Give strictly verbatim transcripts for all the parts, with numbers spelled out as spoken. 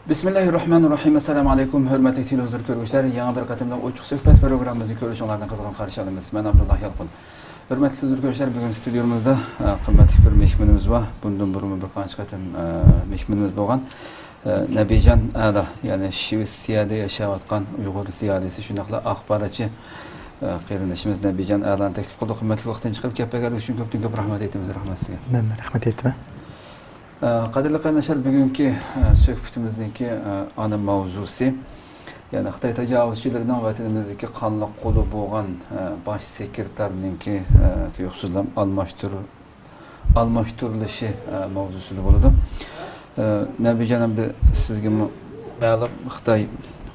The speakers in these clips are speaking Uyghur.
بىسمىللاھىررەھمانىررەھىم. ئەسسالامۇ ئەلەيكۇم، ھۆرمەتلىك تېلېۋىزور كۆرگۈچىلەر. يېڭى بىر قېتىملىق ئوچۇق سۆھبەت پروگراممىمىزنى كۆرۈشۈڭلارنى قىزغىن قارشى ئالىمىز. مەن ئابدۇللا يالقۇن. ھۆرمەتلىك تېلېۋىزور كۆرگۈچىلەر، بۈگۈن ستۇدىيىمىزدا، ئە، قىممەتلىك بىر مېھمىنىمىز بار. بۇندىن بۇرۇنمۇ بىر قانچە قېتىم، ئە، مېھمىنىمىز بولغان، ئە، نەبىجان ئەلا، يەنى شىۋېتسىيەدە ياشاۋاتقان ئۇيغۇر زىيالىيسى، شۇنداقلا ئاخباراتچى، ئە، قېرىندىشىمىز نەبىجان ئەلانى تەكلىپ قىلدۇق. قىممەتلىك ۋاقتىنى چىقىرىپ كەپ بەرگەنلىكى ئۈچۈن كۆپتىن كۆپ رەھمەت ئېيتىمىز. رەھمەت سىزگە. مەن رەھمەت ئېيتىمەن. ئە، قەدىرلىك قېرىنداشلار، بۈگۈنكى، ئە، سۆھبىتىمىزنىڭكى، ئە، ئانا ماۋزۇسى، يەنى خىتاي تاجاۋۇزچىلىرىنىڭ ۋەتىنىمىزدىكى قانلىق قولى بولغان، ئە، باش سېكرېتارنىڭكى، ئە، تۇيۇقسىزلا ئالماشتۇر-، ئالماشتۇرۇلۇشى، ئە، ماۋزۇسىدا بولىدۇ. ئە، نەبىجان، ئەمدى سىزگىمۇ مەلۇم، خىتاي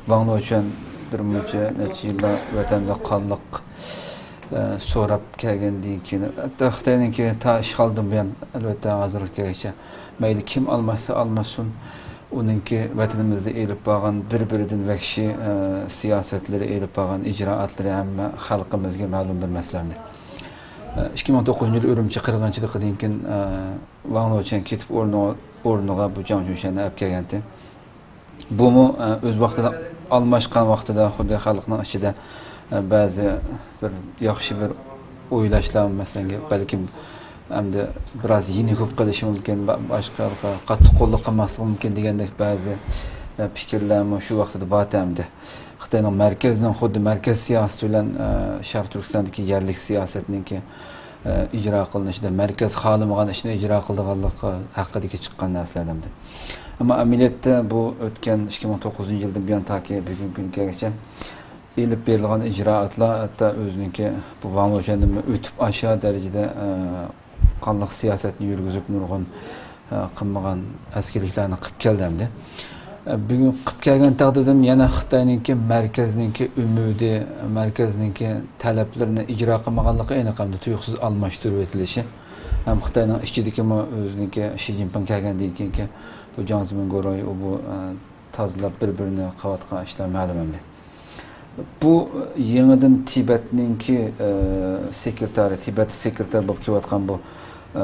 ۋاڭ لېچۈەن بىر مۇنچە نەچچە يىللار ۋەتەندە قانلىق ئە، سوراپ كەلگەندىن كېيىن، ھەتتا خىتاينىڭكى تا ئىشغالدىن بۇيان، ئەلۋەتتە، ھازىرغا كەلگۈچە مەيلى كىم ئالماشسا ئالماشسۇن، ئۇنىڭكى ۋەتىنىمىزدە ئېلىپ بارغان بىر-بىرىدىن ۋەھشىي، ئە، سىياسەتلىرى، ئېلىپ بارغان ئىجرائاتلىرى ھەممە خەلقىمىزگە مەلۇم بىر مەسىلە ئەمدى. ئە، ئىككى مىڭ توققۇزىنچى يىل ئۈرۈمچى قىرغىنچىلىقىدىن كېيىن، ئە، ۋاڭ لېچۈەن كېتىپ ئورنىغا، ئورنىغا بۇ جاڭ جۈنشەننى ئەپ كەلگەنتى. بۇمۇ، ئە، ئۆز ۋاقتىدا ئالماشقان ۋاقتىدا خۇددى خەلقنىڭ ئىچىدە، ئە، بەزى بىر ياخشى بىر ئويلاشلار، مەسىلەن، بەلكىم ئەمدى بىراز يېنىك بولۇپ قېلىشى مۇمكىن، با-، باشقىلارغا قاتتىق قوللۇق قىلماسلىقى مۇمكىن دېگەندەك بەزى، ئە، پىكىرلەرمۇ شۇ ۋاقتىدا بارتى ئەمدى. خىتاينىڭ مەركەزنىڭ خۇددى مەركەز سىياسىتى بىلەن، ئە، شەرقىي تۈركىستاندىكى يەرلىك سىياسەتنىڭكى، ئە، ئىجرا قىلىنىشىدا مەركەز خالىمىغان ئىشنى ئىجرا قىلىدىغانلىقى ھەققىدىكى چىققان نەرسىلەر ئەمدى. ئەمما ئەمەلىيەتتە بۇ ئۆتكەن ئىككى مىڭ توققۇزىنچى يىلدىن بۇيان تاكى بۈگۈنكى كۈنگە كەلگۈچە ئېلىپ بېرىلغان ئىجرائاتلار ھەتتا ئۆزىنىڭكى بۇ ۋاڭ لېچۈەندىنمۇ ئۆتۈپ ئاشار دەرىجىدە، ئە، قانلىق سىياسەتنى يۈرگۈزۈپ، نۇرغۇن، ئە، قىلمىغان ئەسكىلىكلەرنى قىلىپ كەلدى ئەمدى. ئە، بۈگۈن قىلىپ كەلگەن تەقدىردىمۇ يەنە خىتاينىڭكى مەركەزنىڭكى ئۈمىدى، مەركەزنىڭكى تەلەپلىرىنى ئىجرا قىلمىغانلىقى ئېنىق ئەمدى تۇيۇقسىز ئالماشتۇرۇۋېتىلىشى ھەم خىتاينىڭ ئىچىدىكىمۇ ئۆزىنىڭكى شى جىنپىڭ كەلگەندىن كېيىنكى بۇ جاڭ زېمىنگۇرۇي، ئۇ بۇ، ئە، تازىلاپ بىر-بىرىنى قىلىۋاتقان ئىشلار مەلۇم ئەمدى. بۇ يېڭىدىن تىبەتنىڭكى، ئە، سېكرېتارى، تىبەت سېكرېتار بولۇپ كېلىۋاتقان بۇ، ئە،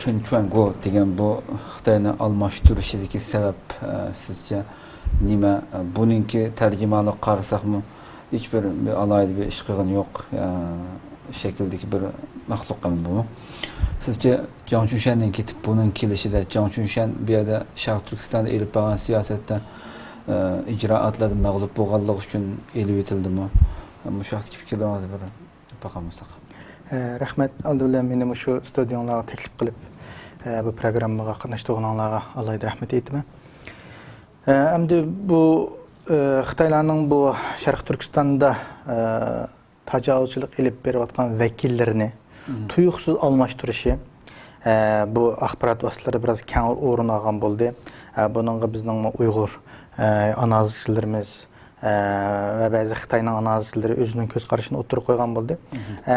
چېن چۈەنگو دېگەن بۇ خىتاينى ئالماشتۇرۇشىدىكى سەۋەب، ئە، سىزچە نېمە؟ ئە، بۇنىڭكى تەرجىمانلىقىغا قارىساقمۇ، ھېچبىر بىر ئالاھىدە بىر ئىش قىلغىنى يوق، ئە، شەكىلدىكى بىر مەخلۇق ئەمدى بۇ. سىزچە جاڭ چۈنشەننىڭ كېتىپ، بۇنىڭ كېلىشىدە، جاڭ چۈنشەن بۇ يەردە شەرقىي تۈركىستاندا ئېلىپ بارغان سىياسەتتە، ئە، ئىجرائاتلاردا مەغلۇپ بولغانلىقى ئۈچۈن ئېلىۋېتىلدىمۇ؟ مۇشۇ ھەقتىكى پىكىرلىرىڭىزنى بىر باقالمىساق. ئە، رەھمەت، ئالدى بىلەن مېنى مۇشۇ ستۇدىيەڭلارغا تەكلىپ قىلىپ، ئە، بۇ پروگراممىغا قاتناشتۇرغىنىڭلارغا ئالاھىدە رەھمەت ئېيتىمەن. ئە، ئەمدى بۇ، ئە، خىتايلارنىڭ بۇ شەرقىي تۈركىستاندا، ئە، تاجاۋۇزچىلىق ئېلىپ بېرىۋاتقان ۋەكىللىرىنى تۇيۇقسىز ئالماشتۇرۇشى، ئە، بۇ ئاخبارات ۋاسىتىلىرى بىراز كەڭ ئورۇن ئالغان بولدى. ئە، بۇنىڭغا بىزنىڭمۇ ئۇيغۇر، ئە، ئانالىزچىلىرىمىز، ئە، ۋە بەزى خىتاينىڭ ئانالىزچىلىرى ئۆزىنىڭ كۆز قارىشىنى ئوتتۇرىغا قويغان بولدى. ئە،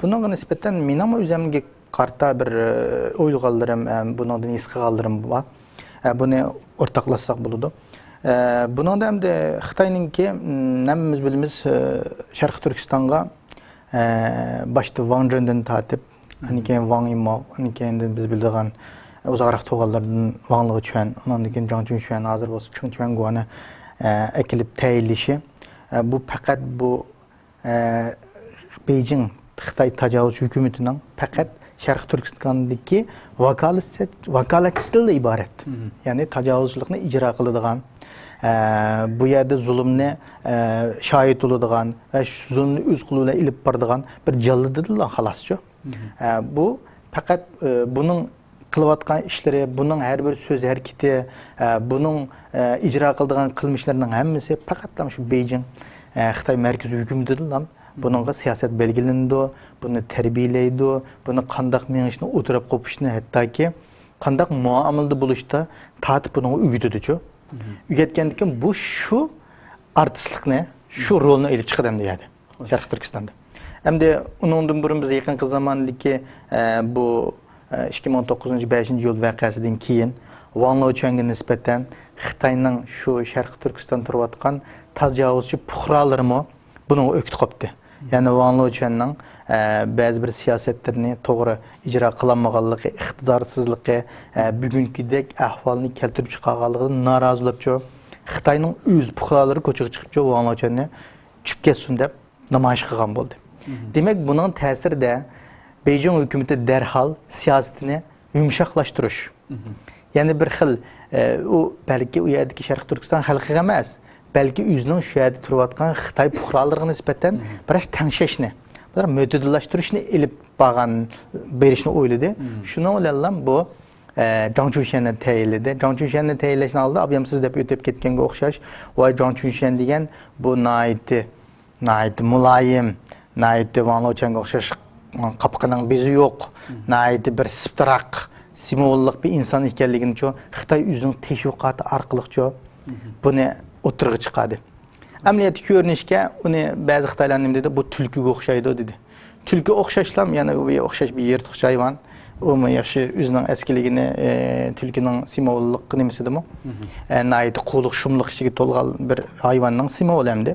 بۇنىڭغا نىسبەتەن مېنىڭمۇ ئۆزۈمگە قارىتا بىر، ئە، ئويلىغانلىرىم، ئە، بۇنىڭدىن ھېس قىلغانلىرىم بار. ئە، بۇنى ئورتاقلاشساق بولىدۇ. ئە، بۇنىڭدا ئەمدى خىتاينىڭكى، م، ھەممىمىز بىلىمىز، ئە، شەرقىي تۈركىستانغا، ئە، باشتا ۋاڭ جېندىن تارتىپ، ئاندىن كېيىن ۋاڭ يىماۋ، ئاندىن كېيىن بىز بىلىدىغان ئۇزاقراق تۇرغانلاردىن ۋاڭ لېچۈەن، ئۇنىڭدىن كېيىن جاڭ چۈنشۈەن، ھازىر بولسا چېڭ چۈەنگوۋنى، ئە، ئەكېلىپ تەيىنلىشى. ئە، بۇ پەقەت بۇ ئە، بېيجىڭ خىتاي تاجاۋۇزچى ھۆكۈمىتىنىڭ پەقەت شەرقىي تۈركىستاندىكى ۋاكالەتچى-، ۋاكالەتچىسىدىنلا ئىبارەت. يەنى تاجاۋۇزچىلىقنى ئىجرا قىلىدىغان، ئە، بۇ يەردە زۇلۇمنى، ئە، شاھىت بولىدىغان ۋە شۇ زۇلۇمنى ئۆز قولى بىلەن ئېلىپ بارىدىغان بىر جاللىدىدىلا خالاسچۇ. ئە، بۇ پەقەت، ئە، بۇنىڭ قىلىۋاتقان ئىشلىرى، بۇنىڭ ھەر بىر سۆز ھەرىكىتى، ئە، بۇنىڭ، ئە، ئىجرا قىلىدىغان قىلمىشلىرىنىڭ ھەممىسى پەقەتلا شۇ بېيجىڭ، ئە، خىتاي مەركىزىي ھۆكۈمىتىدىلا بۇنىڭغا سىياسەت بەلگىلىنىدۇ، بۇنى تەربىيەلەيدۇ، بۇنى قانداق مېڭىشنى، ئولتۇرۇپ قوپۇشنى، ھەتتاكى قانداق مۇئامىلىدە بولۇشتا تارتىپ بۇنىڭغا ئۆگىتىدۇچۇ. ئۆگەتكەندىن كېيىن بۇ شۇ ئارتىسلىقنى، شۇ رولنى ئېلىپ چىقىدۇ ئەمدى يەردە. شەرقىي تۈركىستاندا. ئەمدى ئۇنىڭدىن بۇرۇن بىز يېقىنقى زاماندىكى، ئە، بۇ، ئە، ئىككى مىڭ توققۇزىنچى بەشىنچى يىل ۋەقەسىدىن كېيىن ۋاڭ لېچۈەنگە نىسبەتەن خىتاينىڭ شۇ شەرقىي تۈركىستاندا تۇرۇۋاتقان تاجاۋۇزچى پۇقرالىرىمۇ بۇنىڭغا ئۆكتە قوپتى. يەنى ۋاڭ لېچۈەننىڭ، ئە، بەزى بىر سىياسەتلىرىنى توغرا ئىجرا قىلالمىغانلىقى، ئىقتىدارسىزلىقى، ئە، بۈگۈنكىدەك ئەھۋالنى كەلتۈرۈپ چىقارغانلىقىدىن نارازى بولۇپچۇ، خىتاينىڭ ئۆز پۇقرالىرى كوچىغا چىقىپچۇ، ۋاڭ لېچۈەننى چۈشۈپ كەتسۇن دەپ نامايىش قىلغان بولدى. دېمەك، بۇنىڭ تەسىرىدە بېيجىڭ ھۆكۈمىتى دەرھال سىياسىتىنى يۇمشاقلاشتۇرۇش. يەنە بىر خىل، ئە، ئۇ بەلكى ئۇ يەردىكى شەرقىي تۈركىستان خەلقىگە ئەمەس، بەلكى ئۆزىنىڭ شۇ يەردە تۇرۇۋاتقان خىتاي پۇقرالىرىغا نىسبەتەن بىراز تەڭشەشنى، بىراز مۆتىدىللاشتۇرۇشنى ئېلىپ بارغان، بېرىشنى ئويلىدى. شۇنىڭ بىلەنلا بۇ، ئە، جاڭ چۈنشيەننى تەيىنلىدى. جاڭ چۈنشيەننى تەيىنلەشنىڭ ئالدىدا ئابىيام سىز دەپ ئۆتۈپ كەتكەنگە ئوخشاش، ۋاي جاڭ چۈنشيەن دېگەن بۇ ناھايىتى ناھايىتى مۇلايىم، ناھايىتى ۋاڭ لېچۈەنگە ئوخشاش قاپىقىنىڭ بېزى يوق، ناھايىتى بىر سىپتىراق، سىمۋوللۇق بىر ئىنسان ئىكەنلىكىنىچۇ خىتاي ئۆزىنىڭ تەشۋىقاتى ئارقىلىقچۇ بۇنى ئوتتۇرىغا چىقاردى. ئەمەلىيەتتە كۆرۈنۈشكە ئۇنى بەزى خىتايلار نېمە دېدى، بۇ تۈلكىگە ئوخشايدۇ دېدى. تۈلكە ئوخشاشلام، يەنە ئۇ بىر ئوخشاش بىر يىرتقۇچ ھايۋان. ئۇمۇ ياخشى ئۆزىنىڭ ئەسكىلىكىنى، ئە، تۈلكىنىڭ سىمۋوللۇق نېمىسىدىمۇ، ئە، ناھايىتى قۇۋلۇق شۇملۇق ئىچىگە تولغان بىر ھايۋاننىڭ سىمۋولى ئەمدى.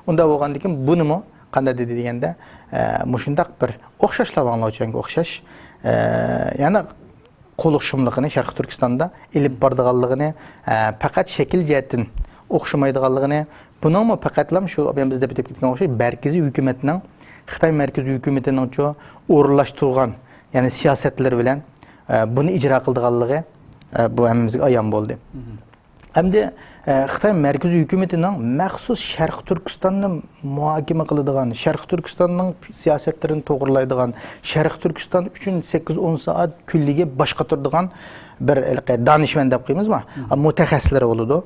ئۇنداق بولغاندىكىن بۇنىمۇ قانداق دېدى دېگەندە، ئە، مۇشۇنداق بىر ئوخشاشلا ۋاڭ لېچۈەنگە ئوخشاش، ئە، يەنە قۇۋلۇق شۇملۇقىنى شەرقىي تۈركىستاندا ئېلىپ بارىدىغانلىقىنى، ئە، پەقەت شەكىل جەھەتتىن ئوخشىمايدىغانلىقىنى، بۇنىڭمۇ پەقەتلا شۇ بىز دەپ ئۆتۈپ كەتكەن ئوخشاش مەركىزىي ھۆكۈمەتنىڭ، خىتاي مەركىزىي ھۆكۈمىتىنىڭچۇ ئورۇنلاشتۇرغان، يەنى سىياسەتلىرى بىلەن، ئە، بۇنى ئىجرا قىلىدىغانلىقى، ئە، بۇ ھەممىمىزگە ئايان بولدى. ئەمدى، ئە، خىتاي مەركىزىي ھۆكۈمىتىنىڭ مەخسۇس شەرقىي تۈركىستاننى مۇھاكىمە قىلىدىغان، شەرقىي تۈركىستاننىڭ سىياسەتلىرىنى توغرىلايدىغان، شەرقىي تۈركىستان ئۈچۈن سەككىز ئون سائەت كۈنلۈكى باش قاتۇرىدىغان بىر ھېلىقى دانىشمەن دەپ قويىمىزمۇ؟ مۇتەخەسسىسلىرى بولىدۇ.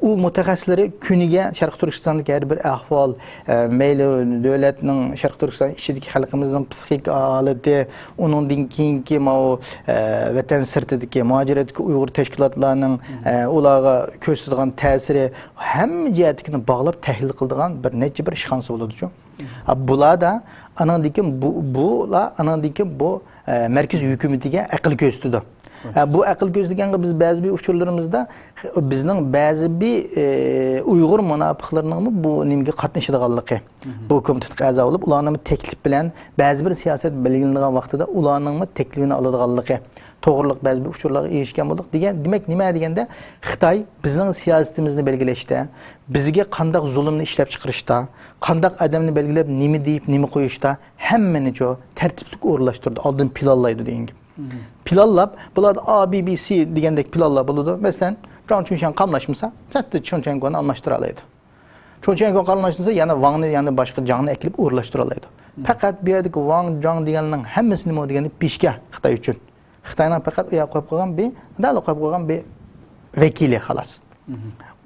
ئۇ مۇتەخەسسىسلىرى كۈنىگە شەرقىي تۈركىستاندىكى ھەر بىر ئەھۋال، ئە، مەيلى دۆلەتنىڭ، شەرقىي تۈركىستان ئىچىدىكى خەلقىمىزنىڭ پسىخىك ھالىتى، ئۇنىڭدىن كېيىنكى ماۋۇ، ئە، ۋەتەن سىرتىدىكى، مۇھاجىرەتتىكى ئۇيغۇر تەشكىلاتلارنىڭ، ئە، ئۇلارغا كۆرسىتىدىغان تەسىرى، ھەممە جەھەتتىكىنى باغلاپ تەھلىل قىلىدىغان بىر نەچچە بىر ئىشخانىسى بولىدۇچۇ. ھە، بۇلاردا ئانىڭدىن كېيىن بۇ، بۇلار ئانىڭدىن كېيىن بۇ، ئە، مەركىزىي ھۆكۈمىتىگە ئەقىل كۆرسىتىدۇ. ھە، بۇ ئەقىل كۆرسىتىدىغانغا بىز بەزى بىر ئۇچۇرلىرىمىزدا بىزنىڭ بەزى بىر، ئە، ئۇيغۇر مۇناپىقلىرىنىڭمۇ بۇ نېمىگە قاتنىشىدىغانلىقى، بۇ كومىتېتقا ئەزا بولۇپ، ئۇلارنىڭ تەكلىپ بىلەن بەزى بىر سىياسەت بەلگىلىنىدىغان ۋاقتىدا ئۇلارنىڭمۇ تەكلىپىنى ئالىدىغانلىقى توغرۇلۇق بەزى بىر ئۇچۇرلارغا ئېرىشكەن بولدۇق. دېگەن، دېمەك، نېمە دېگەندە، خىتاي بىزنىڭ سىياسىتىمىزنى بەلگىلەشتە، بىزگە قانداق زۇلۇمنى ئىشلەپ چىقىرىشتا، قانداق ئادەمنى بەلگىلەپ، نېمە دېيىپ، نېمە قويۇشتا، ھەممىنىچۇ تەرتىپلىك ئورۇنلاشتۇرىدۇ، ئالدىن پىلانلايدۇ دېگەن گەپ. پىلانلاپ، بۇلاردا ئا، بى، بى، سى دېگەندەك پىلانلار بولىدۇ. مەسىلەن، جاڭ چۈنشيەن قاملاشمىسا، سەتتە چېن چۈەنگونى ئالماشتۇرالايدۇ. چېن چۈەنگون قاملاشمىسا، يەنە ۋاڭنى، يەنە باشقا جاڭنى ئەكېلىپ ئورۇنلاشتۇرالايدۇ. پەقەت بۇ يەردىكى ۋاڭ، جاڭ دېگەننىڭ ھەممىسى نېمە دېگەندە، پېشكە خىتاي ئۈچۈن. خىتاينىڭ پەقەت ئۇ يەرگە قويۇپ قويغان بىر، دەل قويۇپ قويغان بىر ۋەكىلى، خالاس.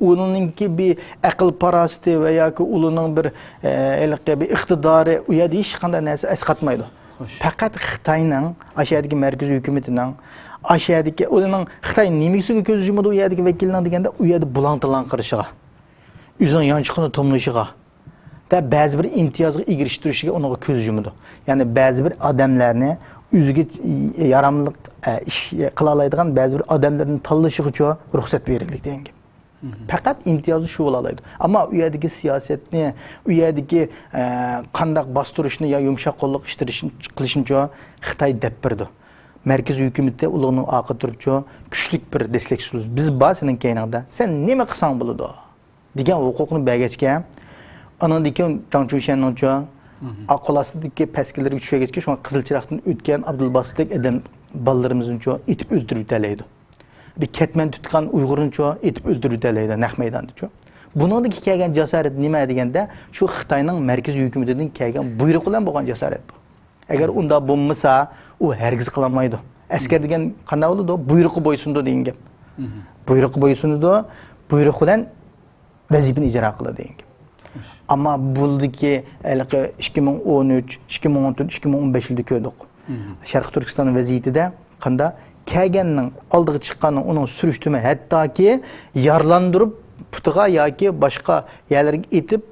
ئۇنىڭكى بىر ئەقىل پاراسىتى ۋە ياكى ئۇلىنىڭ بىر، ئە، ھېلىقى بىر ئىقتىدارى ئۇ يەردە ھېچقانداق نەرسە ئەسقاتمايدۇ. پەقەت خىتاينىڭ، ئاشۇ يەردىكى مەركىزىي ھۆكۈمىتىنىڭ، ئاشۇ يەردىكى ئۇلىنىڭ، خىتاي نېمىسىگە كۆز يۇمىدۇ ئۇ يەردىكى ۋەكىلنىڭ دېگەندە، ئۇ يەردە بۇلاڭ-تالاڭ قىلىشىغا، ئۆزىنىڭ يانچۇقىنى توملىشىغا، دە بەزى بىر ئىمتىيازغا ئېرىشتۈرۈشىگە ئۇنىڭغا كۆز يۇمىدۇ. يەنى بەزى بىر ئادەملەرنى ئۆزىگە ياراملىق، ئە، ئىش قىلالايدىغان بەزى بىر ئادەملەرنى تاللىشىغىچۇ رۇخسەت بېرىلگەن دېگەن گەپ. پەقەت ئىمتىيازى شۇ بولالايدۇ. ئەمما ئۇ يەردىكى سىياسەتنى، ئۇ يەردىكى، ئە، قانداق باستۇرۇشنى يا يۇمشاق قوللۇق ئىشلىتىشنى، قىلىشنىچۇ خىتاي دەپ بېرىدۇ. مەركىزىي ھۆكۈمىتى ئۇلارنىڭ ئارقا تۇرۇپچۇ كۈچلۈك بىر دەستەك سۇنىدۇ. بىز بار سېنىڭ كەينىڭدە. سەن نېمە قىلساڭ بولىدۇ. دېگەن ھوقۇقنى بەرگەچكە، ئانىڭدىن كېيىن جاڭ چۈنشيەننىڭچۇ، ئا، قول ئاستىدىكى پەسكىلىرىگە چۈشۈرگەچكە، شۇڭا قىزىل چىراغدىن ئۆتكەن ئابدۇلباسىتتەك ئادەم بالىلىرىمىزنىچۇ ئېتىپ ئۆلتۈرۈۋېتەلەيدۇ. بىر كەتمەن تۇتقان ئۇيغۇرنىچۇ ئېتىپ ئۆلتۈرۈۋېتەلەيدۇ نەق مەيداندىچۇ. بۇنىڭدىكى كەلگەن جاسارەت نېمە دېگەندە، شۇ خىتاينىڭ مەركىزىي ھۆكۈمىتىدىن كەلگەن بۇيرۇق بىلەن بولغان جاسارەت بۇ. ئەگەر ئۇنداق بولمىسا، ئۇ ھەرگىز قىلالمايدۇ. ئەسكەر دېگەن قانداق بولىدۇ؟ بۇيرۇققا بويسۇنىدۇ دېگەن گەپ. بۇيرۇققا بويسۇنىدۇ، بۇيرۇق بىلەن ۋەزىپىنى ئىجرا قىلىدۇ دېگەن گەپ. ئەمما بۇلدىكى ھېلىقى ئىككى مىڭ ئون ئۈچ، ئىككى مىڭ ئون تۆت، ئىككى مىڭ ئون بەش يىلدا كۆردۇق. شەرقىي تۈركىستان ۋەزىيىتىدە قانداق كەلگەننىڭ، ئالدىغا چىققاننىڭ ئۇنىڭ سۈرۈشتۈرمە، ھەتتاكى يارىلاندۇرۇپ پۇتىغا ياكى باشقا يەرلەرگە ئېتىپ،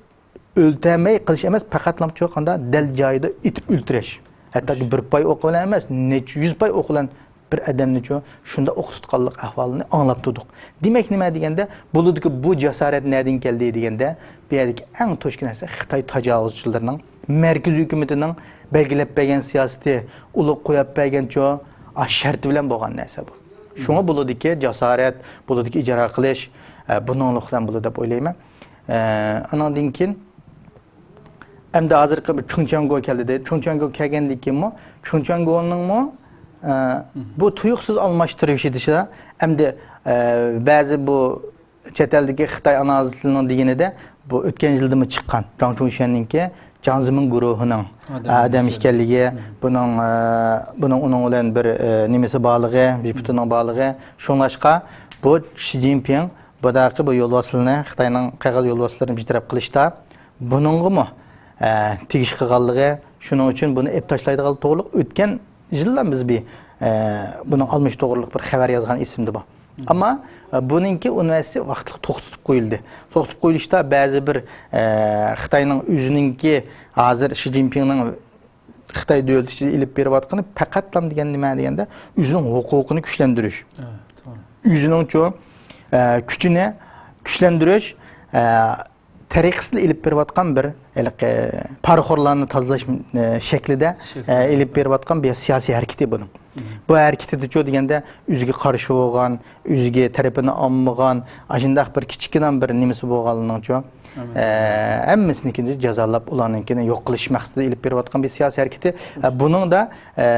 ئۆلتۈرمەي قىلىش ئەمەس، پەقەتلا شۇ قانداق دەل جايىدا ئېتىپ ئۆلتۈرۈش. ھەتتاكى بىر پاي ئوق بىلەن ئەمەس، نەچچە يۈز پاي ئوق بىلەن بىر ئادەمنىچۇ شۇنداق ئوققا تۇتقانلىق ئەھۋالىنى ئاڭلاپ تۇردۇق. دېمەك، نېمە دېگەندە، بولىدىكى بۇ جاسارەت نەدىن كەلدى دېگەندە، بۇ يەردىكى ئەڭ توشقۇن نەرسە خىتاي تاجاۋۇزچىلىرىنىڭ مەركىزىي ھۆكۈمىتىنىڭ بەلگىلەپ بەرگەن سىياسىتى، ئۇلۇغ قويۇپ بەرگەنچۇ، ئا، شەرتى بىلەن بولغان نەرسە بۇ. شۇڭا بۇلىدىكى جاسارەت، بۇلىدىكى ئىجرا قىلىش، ئە، بۇنىڭلىق بىلەن بولىدۇ دەپ ئويلايمەن. ئە، ئانىڭدىن كېيىن، ئەمدى ھازىرقى بىر چۇڭچياڭگو كەلدى دەيدۇ. چۇڭچياڭگو كەلگەندىن كېيىنمۇ، چۇڭچياڭگونىڭمۇ، ئە، بۇ تۇيۇقسىز ئالماشتۇرۇش ئىدىشىدا، ئەمدى، ئە، بەزى بۇ چەت ئەلدىكى خىتاي ئانالىزلىرىنىڭ دېگىنىدە، بۇ ئۆتكەن يىلدىمۇ چىققان جاڭ چۇڭشيەننىڭكى جاڭ زېمىن گۇرۇھىنىڭ ئادەم ئادەم ئىكەنلىكى، بۇنىڭ، ئە، بۇنىڭ ئۇنىڭ بىلەن بىر، ئە، نېمىسى بارلىقى، بىر پۇتىنىڭ بارلىقى. شۇڭلاشقا بۇ شى جىنپىڭ بۇداقى بۇ يولۋاسلىرىنى، خىتاينىڭ قەغەز يولۋاسلىرىنى بىر تەرەپ قىلىشتا بۇنىڭغىمۇ، ئە، تېگىش قىلغانلىقى، شۇنىڭ ئۈچۈن بۇنى ئېلىپ تاشلايدىغان توغرىلىق ئۆتكەن يىللا بىز بىر، ئە، بۇنىڭ ئالمىشى توغرىلىق بىر خەۋەر يازغان ئېسىمدە بار. ئەمما، ئە، بۇنىڭكى ئۇنىۋېرسىتېت ۋاقىتلىق توختىتىپ قويۇلدى. توختىتىپ قويۇلۇشتا بەزى بىر، ئە، خىتاينىڭ ئۆزىنىڭكى ھازىر شى جىنپىڭنىڭ خىتاي دۆلىتى ئىچىدە ئېلىپ بېرىۋاتقىنى پەقەتلا دېگەن نېمە دېگەندە، ئۆزىنىڭ ھوقۇقىنى كۈچلەندۈرۈش. ئە، توغرا. ئۆزىنىڭچۇ، ئە، كۈچىنى كۈچلەندۈرۈش، ئە، تەرىقىسىدە ئېلىپ بېرىۋاتقان بىر ھېلىقى پارىخورلارنى تازىلاش، ئە، شەكلىدە، شەكلىدە. ئە، ئېلىپ بېرىۋاتقان بىر سىياسىي ھەرىكىتى بۇنىڭ. بۇ ھەرىكىتىدىچۇ دېگەندە، ئۆزىگە قارشى بولغان، ئۆزىگە تەرىپىنى ئالمىغان، ئاشۇنداق بىر كىچىككىنە بىر نېمىسى بولغانلىرىنىڭچۇ، ئە، ھەممىسىنىڭكىنى جازالاپ، ئۇلارنىڭكىنى يوق قىلىش مەقسىتىدە ئېلىپ بېرىۋاتقان بىر سىياسىي ھەرىكىتى. ئە، بۇنىڭدا، ئە،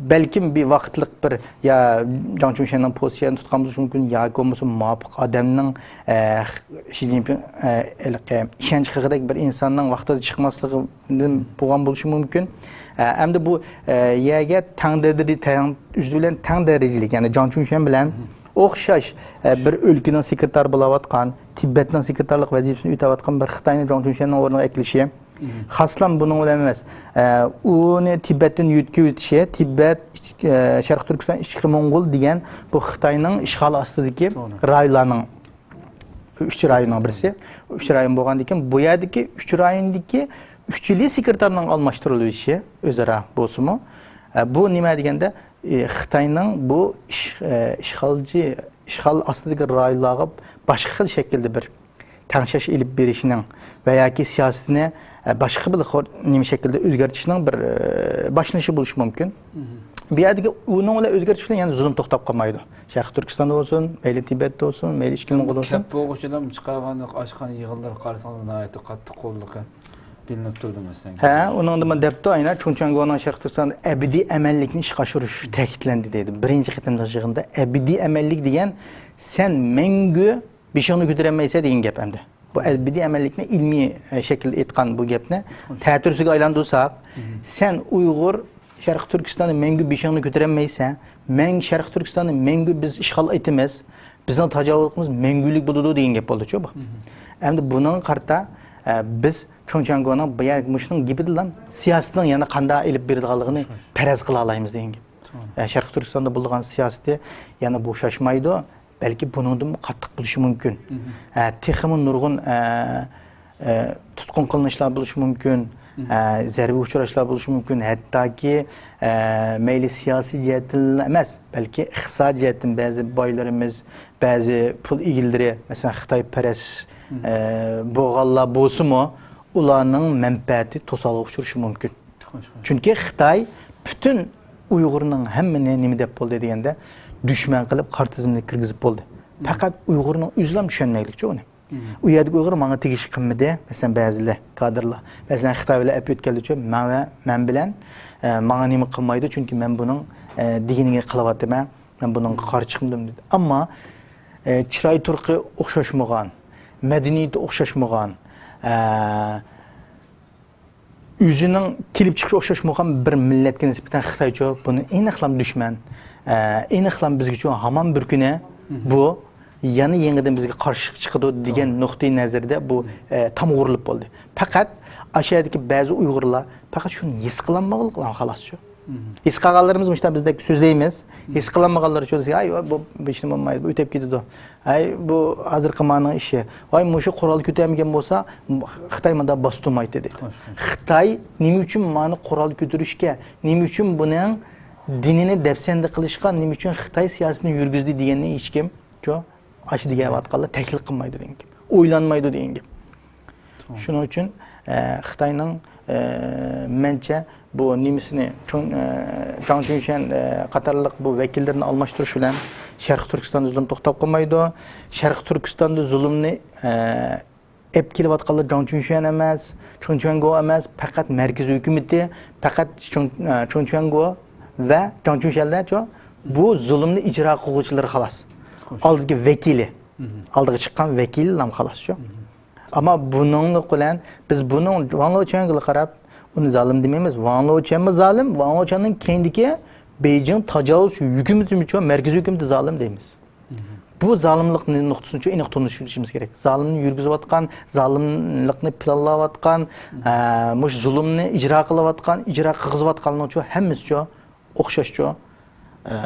بەلكىم بىر ۋاقىتلىق بىر، يا جاڭ چۈنشەننىڭ پوزىتسىيەسىنى تۇتقان بولۇشى مۇمكىن، ياكى بولمىسا مۇۋاپىق ئادەمنىڭ، ئە، شى جىنپىڭ، ئە، ھېلىقى ئىشەنچ ھەققىدەك بىر ئىنساننىڭ ۋاقتىدا چىقماسلىقىدىن بولغان بولۇشى مۇمكىن. ئە، ئەمدى بۇ، ئە، يەرگە تەڭ دەرىجىدە، تەڭ، ئۆزى بىلەن تەڭ دەرىجىلىك، يەنى جاڭ چۈنشەن بىلەن ئوخشاش، ئە، بىر ئۆلكىنىڭ سېكرېتارى بولاۋاتقان، تىبەتنىڭ سېكرېتارلىق ۋەزىپىسىنى ئۆتەۋاتقان بىر خىتاينى جاڭ چۈنشەننىڭ ئورنىغا ئەكېلىشى، خاسلا بۇنىڭ بىلەن ئەمەس، ئە، ئۇنى تىبەتتىن يۆتكىۋېتىشى، تىبەت، ئىچ-، ئە، شەرقىي تۈركىستان، ئىچكىرى موڭغۇل دېگەن بۇ خىتاينىڭ ئىشغالى ئاستىدىكى رايونلارنىڭ، ئۈچ رايوننىڭ بىرسى. ئۈچ رايون بولغاندىن كېيىن، بۇ يەردىكى ئۈچ رايوندىكى ئۈچىلى سېكرېتارنىڭ ئالماشتۇرۇلۇشى ئۆزئارا بولسىمۇ، ئە، بۇ نېمە دېگەندە، ئى، خىتاينىڭ بۇ ئىش-، ئە، ئىشغالچى، ئىشغال ئاستىدىكى رايونلارغا باشقا خىل شەكىلدە بىر تەڭشەش ئېلىپ بېرىشنىڭ ۋە ياكى سىياسىتىنى، ئە، باشقا بىر خور-، نېمە شەكىلدە ئۆزگەرتىشنىڭ بىر، ئە، باشلىنىشى بولۇشى مۇمكىن. بۇ يەردىكى ئۇنىڭ بىلەن ئۆزگەرتىش بىلەن يەنە زۇلۇم توختاپ قالمايدۇ. شەرقىي تۈركىستاندا بولسۇن، مەيلى تىبەتتە بولسۇن، مەيلى ئىچكىرى موڭغۇلدا بولسۇن. كەپ بولغۇچىلار چىقارغان ئاشقان يىغىنلىرىغا قارىساڭلار ناھايىتى قاتتىق قوللۇقى بىلىنىپ تۇرىدۇ مەسىلەن. ھە، ئۇنىڭدىمۇ دەپتۇ، ئاينا چۇڭچياڭگونىڭ شەرقىي تۈركىستاندا ئەبەدىي ئەمەنلىكنى ئىشقا ئاشۇرۇش تەكىتلەندى دەيدۇ. بىرىنچى قېتىملىق يىغىندا ئەبەدىي ئەمەنلىك دېگەن، سەن مەڭگۈ بېشىڭنى كۆتۈرەلمەيسەن دېگەن گەپ ئەمدى. بۇ ئەبەدىي ئەمەنلىكنى ئىلمىي، ئە، شەكىلدە ئېيتقان بۇ گەپنى تەتۈرىسىگە ئايلاندۇرساق، سەن ئۇيغۇر شەرقىي تۈركىستاندا مەڭگۈ بېشىڭنى كۆتۈرەلمەيسەن، مەڭ-، شەرقىي تۈركىستاننى مەڭگۈ بىز ئىشغال ئېتىمىز، بىزنىڭ تاجاۋۇزلۇقىمىز مەڭگۈلۈك بولىدۇ دېگەن گەپ بولدىچۇ بۇ. ئەمدى بۇنىڭغا قارىتا، ئە، بىز چۇڭچياڭگونىڭ بۇ يەر-، مۇشۇنىڭ گېپىدىلا سىياسىتىنىڭ يەنە قانداق ئېلىپ بېرىلىدىغانلىقىنى پەرەز قىلالايمىز دېگەن گەپ. ئە، شەرقىي تۈركىستاندا بولىدىغان سىياسىتى يەنە بوشاشمايدۇ. بەلكى بۇنىڭدىنمۇ قاتتىق بولۇشى مۇمكىن. ئە، تېخىمۇ نۇرغۇن، ئە، ئە، تۇتقۇن قىلىنىشلار بولۇشى مۇمكىن. ئە، زەربە ئۇچراشلار بولۇشى مۇمكىن. ھەتتاكى، ئە، مەيلى سىياسىي جەھەتتىن ئەمەس، بەلكى ئىقتىسادىي جەھەتتىن بەزى بايلىرىمىز، بەزى پۇل ئىگىلىرى، مەسىلەن، خىتايپەرەس، ئە، بولغانلار بولسىمۇ، ئۇلارنىڭ مەنپەئەتى توسالغۇغا ئۇچرىشى مۇمكىن. چۈنكى خىتاي پۈتۈن ئۇيغۇرنىڭ ھەممىنى نېمە دەپ بولدى دېگەندە، دۈشمەن قىلىپ، قارا تىزىملىككە كىرگۈزۈپ بولدى. پەقەت ئۇيغۇرنىڭ ئۆزىلا چۈشەنمەيلىكچۇ ئۇنى. ئۇ يەردىكى ئۇيغۇر ماڭا تېگىشلىك قىلمىدى، مەسىلەن، بەزىلەر، كادىرلار. مەسىلەن، خىتاي بىلەن ئەپ ئۆتكەندىچۇ، مەن ۋە مەن بىلەن، ئە، ماڭا نېمە قىلمايدۇ، چۈنكى مەن بۇنىڭ، ئە، دېگىنىگە قىلىۋاتىمەن، مەن بۇنىڭغا قارشى چىقمىدىم دېدى. ئەمما، ئە، چىراي تۇرقى ئوخشاشمىغان، مەدەنىيىتى ئوخشاشمىغان، ئە، ئۆزىنىڭ كېلىپ چىقىشى ئوخشاش بولغان بىر مىللەتكە نىسبەتەن خىتايچۇ، بۇنى ئېنىقلام دۈشمەن، ئە، ئېنىقلام بىزگىچۇ ھامان بىر كۈنى بۇ يەنە يېڭىدىن بىزگە قارشى چىقىدۇ دېگەن نۇقتىئى نەزەردە بۇ، ئە، تامغا ئۇرۇلۇپ بولدى. پەقەت ئاشۇ يەردىكى بەزى ئۇيغۇرلار پەقەت شۇنى ھېس قىلالمىغانلىقى خالاسچۇ. ھېس قىلغانلىرىمىز مۇشۇنداق بىزدەك سۆزلەيمىز. ھېس قىلالمىغانلىرىچۇ دېسە، ئاي، بۇ ھېچنېمە بولمايدۇ، بۇ ئۆتۈپ كېتىدۇ. ئەي، بۇ ھازىرقى مانىڭ ئىشى. ۋاي، مۇشۇ قورال كۆتەرمىگەن بولسا، خىتاي مۇنداق باستۇرمايتتى دەيدۇ. خىتاي نېمە ئۈچۈن مانى قورال كۆتۈرۈشكە، نېمە ئۈچۈن بۇنىڭ دىنىنى دەپسەندە قىلىشقا نېمە ئۈچۈن خىتاي سىياسىتىنى يۈرگۈزدى دېگەننى ھېچكىم، شۇ، ئاشۇ دېگەنۋاتقانلار تەھلىل قىلمايدۇ دېگەن گەپ. ئويلانمايدۇ دېگەن گەپ. شۇنىڭ ئۈچۈن، ئە، خىتاينىڭ، ئە، مەنچە بۇ نېمىسىنى، چۇڭ-، ئە، جاڭ چۈنشەن، ئە، قاتارلىق بۇ ۋەكىللىرىنى ئالماشتۇرۇش بىلەن شەرقىي تۈركىستاندا زۇلۇم توختاپ قالمايدۇ. شەرقىي تۈركىستاندا زۇلۇمنى، ئە، ئېلىپ كېلىۋاتقانلار جاڭ چۈنشۈەن ئەمەس، چۇڭ چۈەنگو ئەمەس، پەقەت مەركىزىي ھۆكۈمىتى، پەقەت چۇڭ، چۇڭ چۈەنگو ۋە جاڭ چۈنشۈەنلەرچۇ، بۇ زۇلۇمنى ئىجرا قىلغۇچىلىرى خالاس. خوش. ئالدىدىكى ۋەكىلى، مهم. ئالدىغا چىققان ۋەكىللام خالاس شۇ. مهم. ئەمما بۇنىڭلىق بىلەن بىز بۇنىڭ ۋاڭ لېچۈەنگىلا قاراپ، ئۇنى زالىم دېمەيمىز. ۋاڭ لېچۈەنمۇ زالىم، ۋاڭ لېچۈەننىڭ كەينىدىكى بېيجىڭ تاجاۋۇز ھۆكۈمىتىمۇچۇ، مەركىزىي ھۆكۈمىتى زالىم دەيمىز. بۇ زالىملىقنى نۇقتىسىنىچۇ ئېنىق تونۇشۇشىمىز كېرەك. زالىمنى يۈرگۈزۈۋاتقان، زالىملىقنى پىلانلاۋاتقان، ئە، مۇشۇ زۇلۇمنى ئىجرا قىلىۋاتقان، ئىجرا قىلغۇزۇۋاتقانلارنىڭچۇ ھەممىسىچۇ ئوخشاشچۇ، ئە،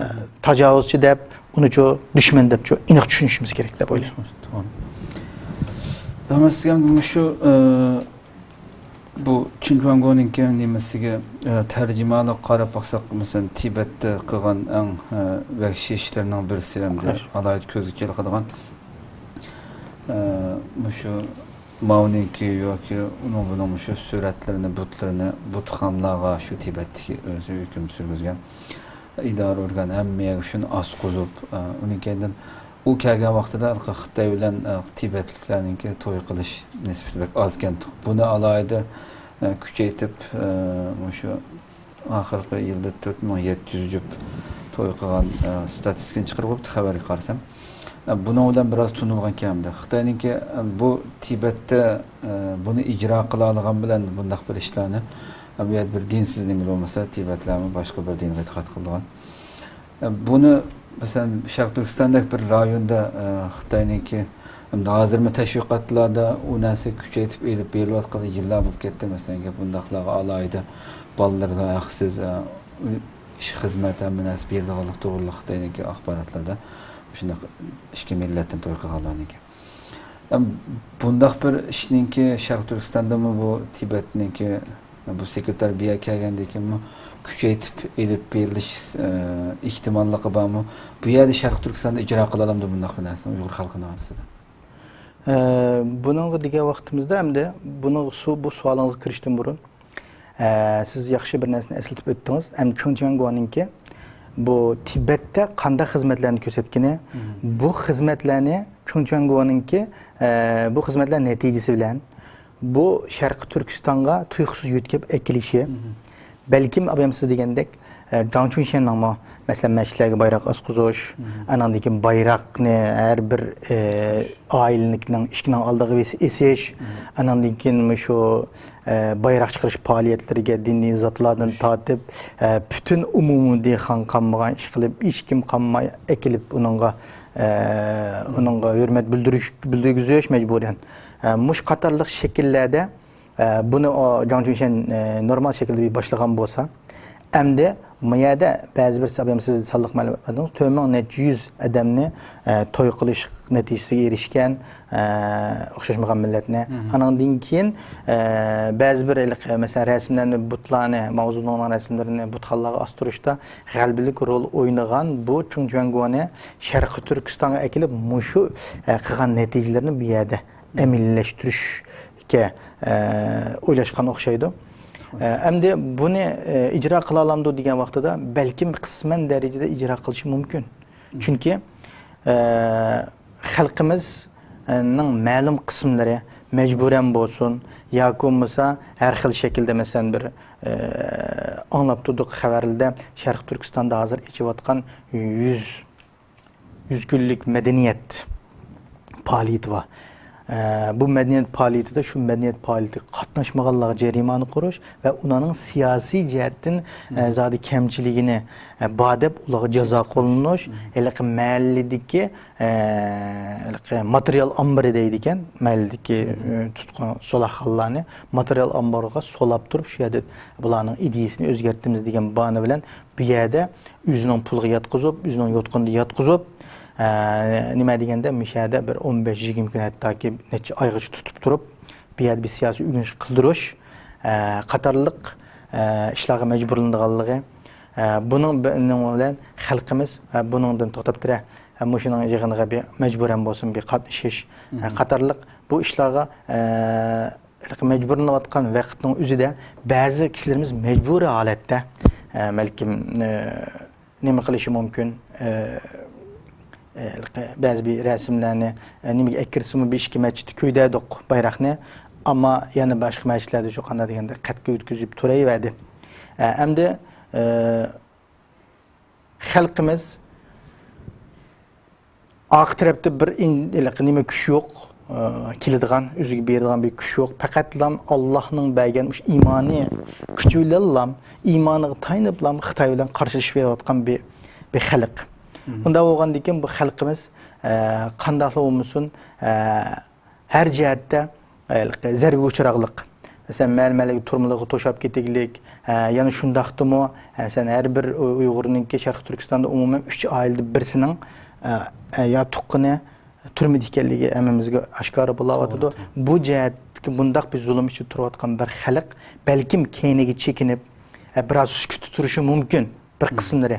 تاجاۋۇزچى دەپ، ئۇنىچۇ دۈشمەن دەپچۇ ئېنىق چۈشىنىشىمىز كېرەك دەپ ئويلايمەن. توغرا. مەسىلەن، مۇشۇ، ئە، بۇ چىن چۈەنگونىڭكى نېمىسىگە، ئە، تەرجىمانلىققا قاراپ باقساق، مەسىلەن، تىبەتتە قىلغان ئەڭ، ئە، ۋەھشىي ئىشلىرىنىڭ بىرسى ھەمدە ئالاھىدە كۆزگە كېلىدىغان، ئە، مۇشۇ ماۋنىڭكى ياكى ئۇنىڭ بۇنىڭ مۇشۇ سۈرەتلىرىنى، بۇتلىرىنى بۇتخانىلارغا شۇ تىبەتتىكى ئۆزى ھۆكۈم سۈرگۈزگەن ئىدارە ئورگان ھەممە يەرگە شۇنى ئاسقۇزۇپ، ئە، ئۇنىڭ كەينىدىن ئۇ كەلگەن ۋاقتىدا خىتاي بىلەن، ئە، تىبەتلىكلەرنىڭكى توي قىلىش نىسبىتى بەك ئازكەن. بۇنى ئالاھىدە، ئە، كۈچەيتىپ، ئە، مۇشۇ ئاخىرقى يىلدا تۆت مىڭ يەتتە يۈز جۈپ توي قىلغان، ئە، ستاتىستىكىنى چىقىرىپ بوپتۇ خەۋەرگە قارىسام. ئە، بۇنىڭ بىلەن بىراز تونۇلغان كەمدە. خىتاينىڭكى، ئە، بۇ تىبەتتە، ئە، بۇنى ئىجرا قىلالىغان بىلەن بۇنداق بىر ئىشلارنى، ئە، بۇ يەردە بىر دىنسىز نېمە بولمىسا، تىبەتلەرمۇ باشقا بىر دىنغا ئېتىقاد قىلىدىغان. بۇنى، مەسىلەن، شەرقىي تۈركىستاندەك بىر رايوندا، ئە، خىتاينىڭكى، ھەمدە ھازىرمۇ تەشۋىقاتلاردا ئۇ نەرسە كۈچەيتىپ ئېلىپ بېرىلىۋاتقان يىللار بولۇپ كەتتى. مەسىلەن، گەپ بۇنداقلارغا ئالاھىدە بالىلىرىغا ھەقسىز، ئە، ئىش، خىزمەت، ھەممە نەرسە بېرىدىغانلىق توغرۇلۇق خىتاينىڭكى ئاخباراتلاردا مۇشۇنداق ئىككى مىللەتتىن توي قىلغانلارنىڭكى. ئەم، بۇنداق بىر ئىشنىڭكى شەرقىي تۈركىستاندىمۇ بۇ تىبەتنىڭكى، بۇ سېكرېتار بىيا كەلگەندىن كېيىنمۇ كۈچەيتىپ ئېلىپ بېرىلىش، ئە، ئېھتىماللىقى بارمۇ؟ بۇ يەردە شەرقىي تۈركىستاندا ئىجرا قىلالامدۇ بۇنداق بىر نەرسىنى ئۇيغۇر خەلقىنىڭ ئارىسىدا؟ ئە، بۇنىڭغا دېگەن ۋاقتىمىزدا ئەمدى بۇنىڭ سۇ-، بۇ سوئالىڭىزغا كىرىشتىن بۇرۇن، ئە، سىز ياخشى بىر نەرسىنى ئەسلىتىپ ئۆتتىڭىز. ئەمدى چۇڭ چۈەنگۇنىڭكى بۇ تىبەتتە قانداق خىزمەتلەرنى كۆرسەتكىنى، بۇ خىزمەتلەرنى چۇڭ چۈەنگۇنىڭكى، ئە، بۇ خىزمەتلەر نەتىجىسى بىلەن بۇ شەرقىي تۈركىستانغا تۇيۇقسىز يۆتكەپ ئەكېلىشى، بەلكىم ئابايام سىز دېگەندەك، ئە، جاڭ چۈنشەننىڭمۇ، مەسىلەن، مەسچىتلەرگە بايراق ئاسقۇزۇش، ئاناندىن كېيىن بايراقنى ھەر بىر، ئە، ئائىلىنىڭ ئىشىكىنىڭ ئالدىغا بېسىپ ئېسىش، ئاناندىن كېيىن مۇشۇ، ئە، بايراق چىقىرىش پائالىيەتلىرىگە دىنىي زاتلاردىن تارتىپ، ئە، پۈتۈن ئومۇمىي دېھقان قالمىغان ئىش قىلىپ، ھېچكىم قالماي ئەكېلىپ ئۇنىڭغا، ئە، ئۇنىڭغا ھۆرمەت بىلدۈرۈش، بىلدۈرگۈزۈش مەجبۇرىيەن. ئە، مۇشۇ قاتارلىق شەكىللەردە ئە، بۇنى ئۇ جاڭ چۈنشەن، ئە، نورمال شەكىلدە بىر باشلىغان بولسا، ئەمدى ما يەردە بەزى بىر سەۋەب، سىز سانلىق مەلۇمات بەردىڭىز، تۆت مىڭ نەچچە يۈز ئادەمنى، ئە، توي قىلىش نەتىجىسىگە ئېرىشكەن، ئە، ئوخشاشمىغان مىللەتنى. ئانىڭدىن كېيىن، ئە، بەزى بىر ھېلىقى، مەسىلەن، رەسىملەرنى، بۇتلارنى، ماۋزېدۇڭنىڭ رەسىملىرىنى بۇتخانىلارغا ئاستۇرۇشتا غەلىبىلىك رول ئوينىغان بۇ چۇڭ چۈەنگونى شەرقىي تۈركىستانغا ئەكېلىپ، مۇشۇ، ئە، قىلغان نەتىجىلىرىنى بۇ يەردە ئەمەلىيلەشتۈرۈشكە، ئە، ئويلاشقان ئوخشايدۇ. ئە، ئەمدى بۇنى، ئە، ئىجرا قىلالامدۇ دېگەن ۋاقتىدا، بەلكىم قىسمەن دەرىجىدە ئىجرا قىلىشى مۇمكىن. چۈنكى، ئە، خەلقىمىزنىڭ مەلۇم قىسىملىرى مەجبۇرەن بولسۇن ياكى بولمىسا ھەر خىل شەكىلدە، مەسىلەن، بىر، ئە، ئاڭلاپ تۇردۇق خەۋەرلەردە، شەرقىي تۈركىستاندا ھازىر ئېچىۋاتقان يۈز يۈز كۈنلۈك مەدەنىيەت پائالىيىتى بار. ئە، بۇ مەدەنىيەت پائالىيىتىدە شۇ مەدەنىيەت پائالىيىتىگە قاتناشمىغانلارغا جەرىمانە قويۇش ۋە ئۇلارنىڭ سىياسىي جەھەتتىن، ئە، زادى كەمچىلىكىنى، ئە، بار دەپ ئۇلارغا جازا قوللىنىش، ھېلىقى مەھەللىدىكى، ئە، ھېلىقى ماتېرىيال ئامبىرى دەيدىكەن، مەھەللىدىكى، ئە، تۇتقۇن سولاقخانىلارنى ماتېرىيال ئامبىرىغا سولاپ تۇرۇپ، شۇ يەردە بۇلارنىڭ ئىدىيىسىنى ئۆزگەرتىمىز دېگەن باھانە بىلەن بۇ يەردە ئۆزىنىڭ پۇلىغا ياتقۇزۇپ، ئۆزىنىڭ يوتقىنىدا ياتقۇزۇپ، ئە، نېمە دېگەندە، مۇشۇ يەردە بىر ئون بەش، يىگىرمە كۈن، ھەتتاكى نەچچە ئايغىچە تۇتۇپ تۇرۇپ، بۇ يەردە بىر سىياسىي ئۆگىنىش قىلدۇرۇش، ئە، قاتارلىق، ئە، ئىشلارغا مەجبۇرلىنىدىغانلىقى، ئە، بۇنىڭ بىلەن خەلقىمىز، ئە، بۇنىڭدىن توختاپ تۇرە، ئە، مۇشۇنىڭ يىغىنىغا بىر مەجبۇرەن بولسۇن بىر قاتنىشىش، ئە، قاتارلىق بۇ ئىشلارغا، ئە، مەجبۇرلىنىۋاتقان ۋاقىتنىڭ ئۆزىدە بەزى كىشىلىرىمىز مەجبۇرىي ھالەتتە، ئە، بەلكىم، ئە، نېمە قىلىشى مۇمكىن؟ ئە، ئە، بەزى بىر رەسىملەرنى، ئە، نېمىگە ئەكىرسىمۇ، بىر ئىككى مەسچىتتە كۆيدۈردۇق بايراقنى. ئەمما يەنە باشقا مەسچىتلەردە شۇ قانداق دېگەندە قەتكە ئۆتكۈزۈپ تۇرۇۋەردى. ئە، ئەمدى، ئە، خەلقىمىز ئارقا تەرەپتە بىر ئىن-، ھېلىقى نېمە كۈچ يوق، ئە، كېلىدىغان، ئۆزىگە بېرىدىغان بىر كۈچ يوق. پەقەتلام ئاللاھنىڭ بەرگەن مۇشۇ ئىمانىي كۈچى بىلەنلام، ئىمانىغا تايىنىپلام خىتاي بىلەن قارشىلىشىپ بېرىۋاتقان بىر، بىر خەلق. ئۇنداق بولغاندىكىن بۇ خەلقىمىز، ئە، قانداقلا بولمىسۇن، ئە، ھەر جەھەتتە، ئە، زەربىگە ئۇچراقلىق. مەسىلەن، مەھەللە-مەھەللىگە تۈرمىلەرگە توشاپ كېتىگلىك، ئە، يەنە شۇنداقتىمۇ، ئە، مەسىلەن، ھەر بىر ئۇ-، ئۇيغۇرنىڭكى شەرقىي تۈركىستاندا ئومۇمەن ئۈچ ئائىلىدە بىرسىنىڭ، ئە، ئە، يا تۇغقىنى تۈرمىدە ئىكەنلىكى ھەممىمىزگە ئاشكارا بولاۋاتىدۇ. توغرا، توغرا. بۇ جەھەتتىكى بۇنداق بىر زۇلۇم ئىچىدە تۇرۇۋاتقان بىر خەلق بەلكىم كەينىگە چېكىنىپ، ئە، بىراز سۈكۈتتە تۇرۇشى مۇمكىن بىر قىسىملىرى.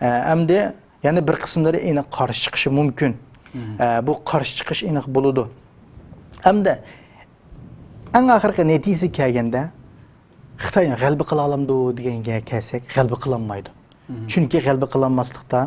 ئە، ئەمدى يەنە بىر قىسىملىرى ئېنىق قارشى چىقىشى مۇمكىن. ئە، بۇ قارشى چىقىش ئېنىق بولىدۇ. ئەمدى ئەڭ ئاخىرقى نەتىجىسىگە كەلگەندە، خىتاي غەلىبە قىلالامدۇ دېگەنگە كەلسەك، غەلىبە قىلالمايدۇ. چۈنكى غەلىبە قىلالماسلىقتا،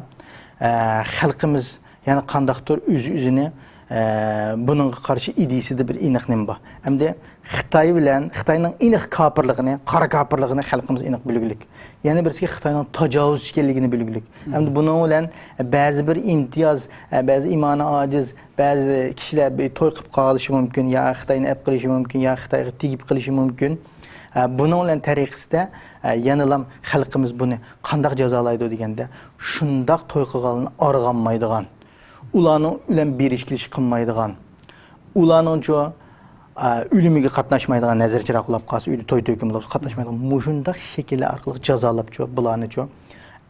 ئە، خەلقىمىز يەنە قانداقتۇر ئۆزى ئۆزىنى، ئە، بۇنىڭغا قارشى ئىدىيىسىدە بىر ئېنىق نېمە بار. ئەمدى خىتاي بىلەن، خىتاينىڭ ئېنىق كاپىرلىقىنى، قارا كاپىرلىقىنى خەلقىمىز ئېنىق بىلگۈلۈك. يەنە بىرسىگە خىتاينىڭ تاجاۋۇزچى ئىكەنلىكىنى بىلگۈلۈك. ئەمدى بۇنىڭ بىلەن بەزى بىر ئىمتىياز، ئە، بەزى ئىمانى ئاجىز، بەزى كىشىلەر بىر توي قىلىپ قالىشى مۇمكىن، يا خىتاينى ئەپ قېلىشى مۇمكىن، يا خىتايغا تېگىپ قېلىشى مۇمكىن. ئە، بۇنىڭ بىلەن تەرىقىسىدە، ئە، يەنىلام خەلقىمىز بۇنى قانداق جازالايدۇ دېگەندە، شۇنداق توي قىلغانلارنى ئارغامايدىغان، ئۇلارنىڭ بىلەن بېرىش كېلىش قىلمايدىغان، ئۇلارنىڭچۇ، ئە، ئۆلۈمىگە قاتناشمايدىغان، نەزىر چىراغ قۇلاپ قالسا، ئۆيدە توي تۆكۈن بولۇپ قاتناشمايدىغان، مۇشۇنداق شەكىللەر ئارقىلىق جازالاپچۇ، بۇلارنىچۇ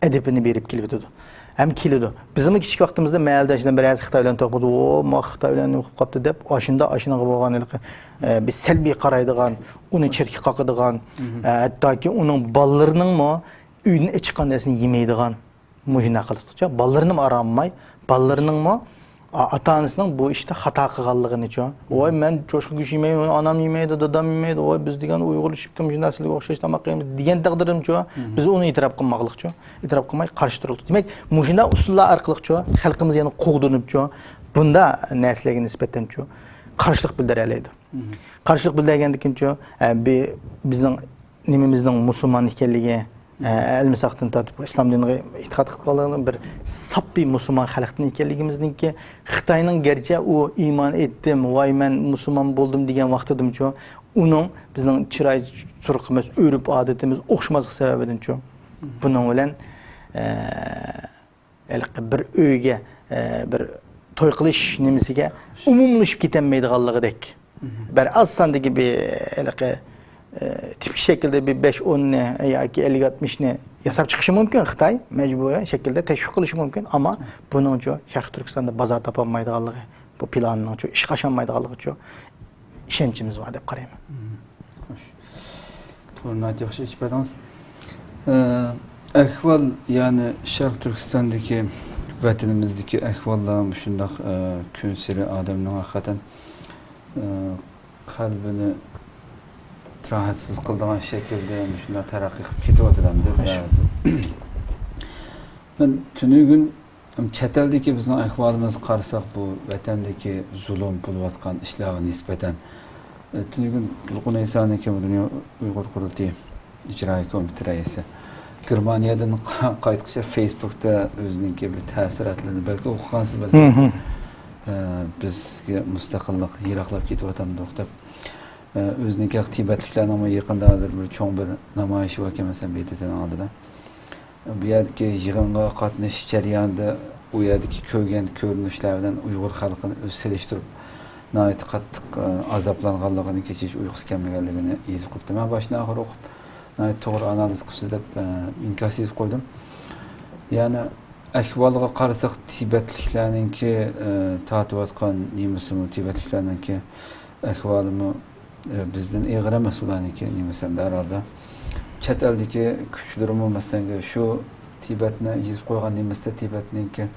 ئەدىپىنى بېرىپ كېلىۋېتىدۇ. ھەم كېلىدۇ. بىزمۇ كىچىك ۋاقتىمىزدا مەھەللىداشلار بىرەرسى خىتاي بىلەن توقۇنۇپ، «ۋو، ما خىتاي بىلەن نېمە قىلىپ قاپتۇ» دەپ، ئاشۇندا ئاشۇنىڭغا بولغان ھېلىقى، ئە، بىر سەلبىي قارايدىغان، ئۇنى چەتكە قاقىدىغان، ئە، ھەتتاكى ئۇنىڭ بالىلىرىنىڭمۇ ئۆيدىن ئېچىققان نەرسىنى يېمەيدىغان، مۇشۇنداق قىلىقتىچۇ. بالىلىرىنىمۇ ئارام ئالماي، بالىلىرىنىڭمۇ ئا-، ئاتا-ئانىسىنىڭ بۇ ئىشتا خاتا قىلغانلىقىنىچۇ. «ۋاي، مەن چوشقا گۆشى يېمەيمەن، ئانام يېمەيدۇ، دادام يېمەيدۇ، ۋاي، بىز دېگەن ئۇيغۇرلىشىپتۇ، مۇشۇ نەرسىلەرگە ئوخشاش تاماق يەيمىز» دېگەن تەقدىردىمۇچۇ، بىز ئۇنى ئېتىراپ قىلماقلىقچۇ، ئېتىراپ قىلماي قارشى تۇرۇلدۇق. دېمەك، مۇشۇنداق ئۇسۇللار ئارقىلىقچۇ، خەلقىمىز يەنە قوغدىنىپچۇ، بۇنداق نەرسىلەرگە نىسبەتەنچۇ قارشىلىق بىلدۈرەلەيدۇ. قارشىلىق بىلدۈرگەندىكىنچۇ، ئە، بى-، بىزنىڭ نېمىمىزنىڭ مۇسۇلمان ئىكەنلىكى، ئە، ئەلمىساقتىن تارتىپ ئىسلام دىنىغا ئېتىقاد قىلغانلىقىنىڭ بىر ساپپىي مۇسۇلمان خەلقتىن ئىكەنلىكىمىزنىڭكى، خىتاينىڭ گەرچە ئۇ ئىمان ئېيتتىم، ۋاي، مەن مۇسۇلمان بولدۇم دېگەن ۋاقتىدىمۇچۇ، ئۇنىڭ بىزنىڭ چىراي تۇرقىمىز، ئۆرپ-ئادىتىمىز ئوخشىماسلىق سەۋەبىدىنچۇ. بۇنىڭ بىلەن، ئە، ھېلىقى بىر ئۆيگە، ئە، بىر توي قىلىش نېمىسىگە ئومۇملىشىپ كېتەلمەيدىغانلىقىدەك. بىر ئاز ساندىكى بىر ھېلىقى، ئە، تىپىك شەكىلدە بىر بەش ئوننى ياكى ئەللىك ئاتمىشنى ياساپ چىقىشى مۇمكىن خىتاي، مەجبۇرىي شەكىلدە تەشۋىق قىلىشى مۇمكىن، ئەمما بۇنىڭچۇ شەرقىي تۈركىستاندا بازار تاپالمايدىغانلىقى، بۇ پىلاننىڭچۇ ئىشقا ئاشالمايدىغانلىقىچۇ ئىشەنچىمىز بار دەپ قارايمەن. مم. خوش. توغرا، ناھايىتى ياخشى ئېچىپ بەردىڭىز. ئە، ئەھۋال، يەنى شەرقىي تۈركىستاندىكى، ۋەتىنىمىزدىكى ئەھۋاللار مۇشۇنداق، ئە، كۈنسېرى ئادەمنىڭ ھەقىقەتەن، ئە، قەلبىنى راھەتسىز قىلىدىغان شەكىلدە مۇشۇنداق تەرەققىي قىلىپ كېتىۋاتىدۇ ئەمدى بەزى. مەن تۈنۈگۈن چەت ئەلدىكى بىزنىڭ ئەھۋالىمىزغا قارىساق، بۇ ۋەتەندىكى زۇلۇم بولۇۋاتقان ئىشلارغا نىسبەتەن، ئە، تۈنۈگۈن تۇلقۇن ئەيسانىڭكى دۇنيا ئۇيغۇر قۇرۇلتىيى ئىجرائىي كومىتېتى رەئىسى گېرمانىيەدىن قا-، قايتقۇچە فېيسبۇكتا ئۆزىنىڭكى بىر تەسىراتلىرىنى بەلكى ئوقۇغانسىز بەلكى. ئە، بىزگە مۇستەقىللىق يىراقلاپ كېتىۋاتامدۇق دەپ، ئە، ئۆزىنىڭكى تىبەتلىكلەرنىڭمۇ يېقىندا ھازىر بىر چوڭ بىر نامايىشى باركەن، مەسىلەن، بېيتىتىنىڭ ئالدىدا. بۇ يەردىكى يىغىنغا قاتنىشىش جەريانىدا ئۇ يەردىكى كۆرگەن كۆرۈنۈشلەر بىلەن ئۇيغۇر خەلقىنى ئۆزى سېلىشتۇرۇپ، ناھايىتى قاتتىق، ئە، ئازابلانغانلىقىنى، كېچە ھېچ ئۇيقۇسى كەلمىگەنلىكىنى يېزىپ قويۇپتۇ. مەن باشتىن ئاخىر ئوقۇپ، ناھايىتى توغرا ئانالىز قىپسىز دەپ، ئە، ئىنكاس يېزىپ قويدۇم. يەنى ئەھۋالغا قارىساق، تىبەتلىكلەرنىڭكى، ئە، تارتىۋاتقان نېمىسىمۇ، تىبەتلىكلەرنىڭكى ئەھۋالىمۇ، ئە، بىزدىن ئېغىر ئەمەس ئۇلارنىڭكى نېمىسى ھەمدە ھەر ھالدا. چەت ئەلدىكى كۈچلىرىمۇ، مەسىلەن، شۇ تىبەتنى يېزىپ قويغان نېمىسىدە تىبەتنىڭكى،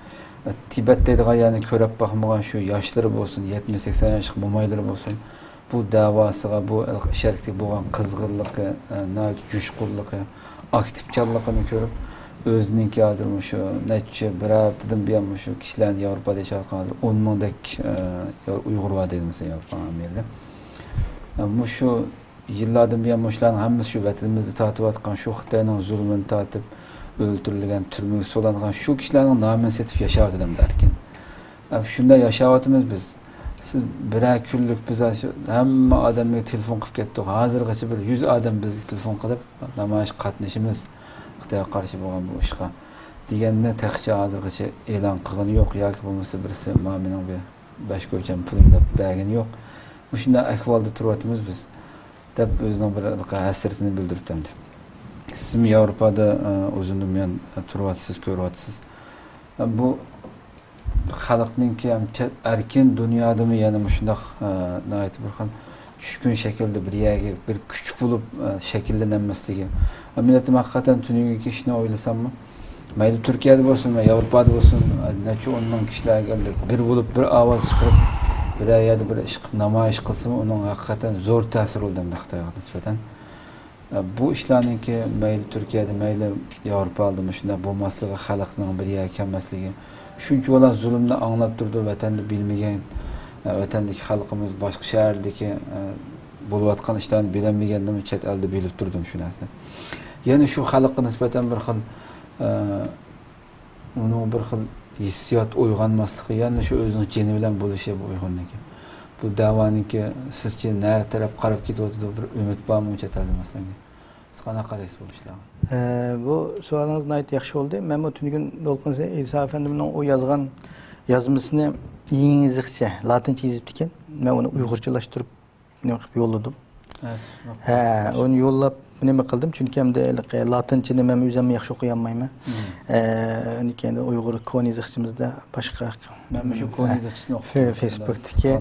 تىبەت دەيدىغان يەرنى كۆرۈپ باقمىغان شۇ ياشلىرى بولسۇن، يەتمىش سەكسەن ياشلىق مومايلىرى بولسۇن، بۇ دەۋاسىغا، بۇ شەرقتىكى بولغان قىزغىنلىقى، ناھايىتى جۇشقۇنلۇقى، ئاكتىپچانلىقىنى كۆرۈپ، ئۆزىنىڭكى ھازىر مۇشۇ نەچچە، بىر ھەپتىدىن بۇيان مۇشۇ كىشىلەرنى ياۋروپادا ياشاۋاتقان ھازىر ئون مىڭدەك، ئە، ئۇيغۇر بار دەيدۇ، مەسىلەن، ياۋروپا ئاممىلىرى. ئە، مۇشۇ يىللاردىن بۇيان مۇشۇلارنىڭ ھەممىسى شۇ ۋەتىنىمىزدە تارتىۋاتقان، شۇ خىتاينىڭ زۇلۇمىنى تارتىپ، ئۆلتۈرۈلگەن، تۈرمىگە سولانغان شۇ كىشىلەرنىڭ نامىنى سېتىپ ياشاۋاتىدۇ ئەمدى ئەركىن. ئە، شۇنداق ياشاۋاتىمىز بىز. سىز بىرەر كۈنلۈك بىز ھەممە ئادەمگە تېلېفون قىلىپ كەتتۇق. ھازىرغىچە بىر يۈز ئادەم بىزگە تېلېفون قىلىپ، نامايىش قاتنىشىمىز، خىتايغا قارشى بولغان بۇ ئىشقا دېگەننى تېخىچە ھازىرغىچە ئېلان قىلغىنى يوق ياكى بولمىسا بىرسى ما مېنىڭ بىر بەش كوچام پۇلۇم دەپ بەرگىنى يوق. مۇشۇنداق ئەھۋالدا تۇرۇۋاتىمىز بىز، دەپ ئۆزىنىڭ بىر ھەسرىتىنى بىلدۈرۈپتۇ ئەمدى. سىزمۇ ياۋروپادا، ئە، ئۇزۇندىن بۇيان، ئە، تۇرۇۋاتىسىز، كۆرۈۋاتىسىز. ئە، بۇ خەلقنىڭكى ھەم چەت، ئەركىن دۇنيادىمۇ يەنە مۇشۇنداق، ئە، ناھايىتى بىر خىل چۈشكۈن شەكىلدە بىر يەرگە بىر كۈچ بولۇپ، ئە، شەكىللىنەلمەسلىكى. ئە، مىللىتىم ھەقىقەتەن تۈنۈگۈنكى ئىشنى ئويلىساممۇ، مەيلى تۈركىيەدە بولسۇن، ياۋروپادا بولسۇن، ئە، نەچچە ئون مىڭ كىشىلەر كەلدى، بىر بولۇپ، بىر ئاۋاز چىقىرىپ، بىرەر يەردە بىر ئىش قىلىپ، نامايىش قىلسىمۇ، ئۇنىڭ ھەقىقەتەن زور تەسىرى بولدى ئەمدى خىتايغا نىسبەتەن. ئە، بۇ ئىشلارنىڭكى مەيلى تۈركىيەدە، مەيلى ياۋروپادا مۇشۇنداق بولماسلىقى، خەلقنىڭ بىر يەرگە كەلمەسلىكى، شۇنچە بالا زۇلۇمنى ئاڭلاپ تۇرىدۇ، ۋەتەندە بىلمىگەن، ئە، ۋەتەندىكى خەلقىمىز باشقا شەھەردىكى، ئە، بولۇۋاتقان ئىشلارنى بىلەلمىگەندىمۇ چەت ئەلدە بىلىپ تۇردۇم شۇ نەرسىنى. يەنە شۇ خەلققە نىسبەتەن بىر خىل، ئە، ئۇنىڭ بىر خىل ھېسسىيات ئويغانماسلىقى، يەنە شۇ ئۆزىنىڭ جېنى بىلەن بولۇشى بۇ ئۇيغۇرنىڭكى. بۇ دەۋانىڭكى سىزچە نە تەرەپ قاراپ كېتىۋاتىدۇ، بىر ئۈمىد بارمۇ چەت ئەلدە مەسىلەن؟ سىز قانداق قارايسىز بۇ ئىشلارغا؟ ئە، بۇ سوئالىڭىز ناھايىتى ياخشى بولدى. مەنمۇ تۈنۈگۈن دولقۇن ئىسا ئەپەندىمنىڭ ئۇ يازغان يازمىسىنى يېڭى يېزىقچە، لاتىنچە يېزىپتىكەن. مەن ئۇنى ئۇيغۇرچىلاشتۇرۇپ نېمە قىلىپ يوللىدىم. ھە، سىز نېمە ھە، قىلدىڭىز؟ ئۇنى يوللاپ نېمە قىلدىم، چۈنكى ئەمدى ھېلىقى لاتىنچىنى مەن ئۆزۈممۇ ياخشى ئوقۇيالمايمەن. مم. ئە، ئاندىن كېيىن ئۇيغۇر كونا يېزىقچىمىزدا باشقا مەن مۇشۇ كونا ھە، يېزىقچىسىنى ئوقۇپ فې-، فېيسبۇكتىكى،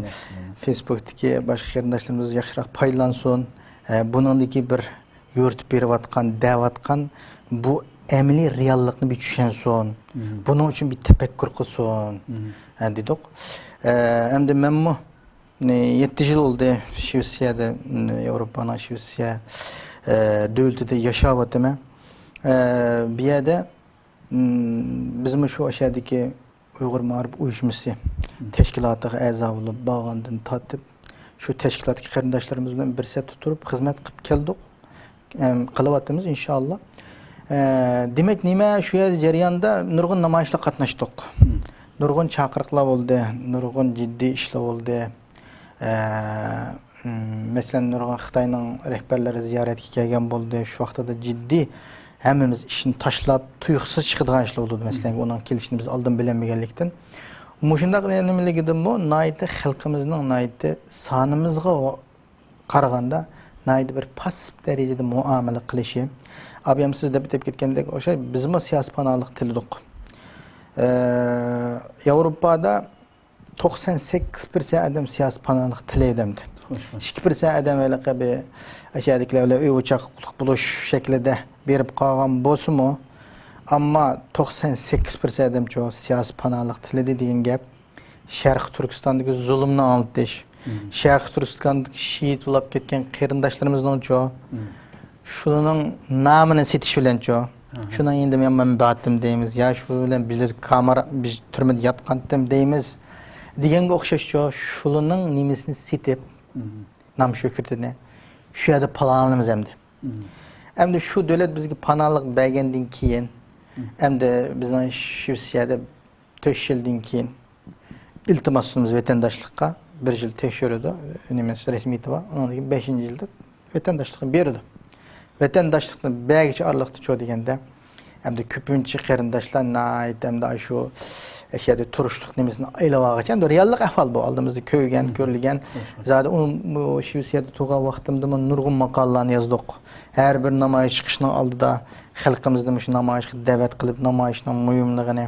فېيسبۇكتىكى باشقا قېرىنداشلىرىمىز ياخشىراق پايدىلانسۇن. ئە، بۇنىڭدىكى بىر يورۇتۇپ بېرىۋاتقان، دەۋاتقان بۇ ئەمەلىي رېئاللىقنى بىر چۈشەنسۇن. مم. بۇنىڭ ئۈچۈن بىر تەپەككۇر قىلسۇن. مم. ھە، دېدۇق. ئە، ئەمدى مەنمۇ، نى، يەتتە يىل بولدى شىۋېتسىيەدە، نى، ياۋروپانىڭ شىۋېتسىيە، ئە، دۆلىتىدە ياشاۋاتىمەن. ئە، بۇ يەردە، مم، بىزمۇ شۇ ئاشۇ يەردىكى ئۇيغۇر مائارىپ ئۇيۇشمىسى مم. تەشكىلاتىغا ئەزا بولۇپ بارغاندىن تارتىپ، شۇ تەشكىلاتتىكى قېرىنداشلىرىمىز بىلەن بىر سەپتە تۇرۇپ خىزمەت قىلىپ كەلدۇق. ئەم، قىلىۋاتىمىز، ئىنشائاللا. ئە، دېمەك، نېمە، شۇ يەر جەريانىدا نۇرغۇن نامايىشلار قاتناشتۇق. مم. نۇرغۇن چاقىرىقلار بولدى، نۇرغۇن جىددىي ئىشلار بولدى. ئە، مم، مەسىلەن، نۇرغۇن خىتاينىڭ رەھبەرلىرى زىيارەتكە كەلگەن بولدى. شۇ ۋاقتىدا جىددىي ھەممىمىز ئىشنى تاشلاپ، تۇيۇقسىز چىقىدىغان ئىشلار بولدى. مەسىلەن، مم. ئۇنىڭ كېلىشىنى بىز ئالدىن بىلەلمىگەنلىكتىن. مۇشۇنداق نېمىلىكىدىنمۇ ناھايىتى خەلقىمىزنىڭ ناھايىتى سانىمىزغا قارىغاندا ناھايىتى بىر پاسسىپ دەرىجىدە مۇئامىلە قىلىشى. ئابىيام سىز دەپ ئۆتۈپ كەتكەندەك ئوخشاش، بىزمۇ سىياسىي پاناھلىق تىلىدۇق. ئە، ياۋروپادا توقسان سەككىز پىرسەنت ئادەم سىياسىي پاناھلىق تىلەيدۇ ئەمدى. خوش، خوش. ئىككى پىرسەنت ئادەم ھېلىقى بىر ئەشەدىكىلەر بىلەن ئۆي ئوچاقلىق بولۇش شەكلىدە بېرىپ قالغان بولسىمۇ، ئەمما توقسان سەككىز پىرسەنت ئادەمچۇ سىياسىي پاناھلىق تىلىدى دېگەن گەپ. شەرقىي تۈركىستاندىكى زۇلۇمنى ئاڭلىتىش، مم. شەرقىي تۈركىستاندىكى شېھىت بولاپ كەتكەن قېرىنداشلىرىمىزنىڭچۇ، مم. شۇنىڭ نامىنى سېتىش بىلەنچۇ، ئاھا. شۇنىڭ يېنىدا مەن مەنبەئەتتىم دەيمىز، يا شۇ بىلەن بىللە كامېرا، بىز تۈرمىدە ياتقانتىم دەيمىز دېگەنگە ئوخشاشچۇ، شۇلىنىڭ نېمىسىنى سېتىپ، مم. نام شۆھرىتىنى شۇ يەردە پالاڭلىنىمىز ئەمدى. مم. ئەمدى شۇ دۆلەت بىزگە پاناھلىق بەرگەندىن كېيىن، مم. ئەمدى بىزنىڭ شىۋېتسىيەدە تۆت يىلدىن كېيىن ئىلتىماس سۇنىمىز ۋەتەنداشلىققا، بىر يىل تەكشۈرىدۇ، نېمىسى، رەسمىيىتى بار. ئۇنىڭدىن كېيىن بەشىنچى يىلدا ۋەتەنداشلىقنى بېرىدۇ. ۋەتەنداشلىقنى بەرگۈچە ئارىلىقتىچۇ دېگەندە، ئەمدى كۆپىنچە قېرىنداشلار ناھايىتى ئەمدى ئاشۇ ئەشەدە تۇرۇشلۇق نېمىسىنى ئايلىۋالغىچە، ئەمدى رېئاللىق ئەھۋال بۇ، ئالدىمىزدا كۆرگەن، مم. كۆرۈلگەن. خوش، خوش. زادى ئۇ، بۇ شىۋېتسىيەدە تۇرغان ۋاقتىمدىمۇ نۇرغۇن ماقالىلارنى يازدۇق. ھەر بىر نامايىش چىقىشنىڭ ئالدىدا خەلقىمىزنى مۇشۇ نامايىشقا دەۋەت قىلىپ، نامايىشنىڭ مۇھىملىقىنى،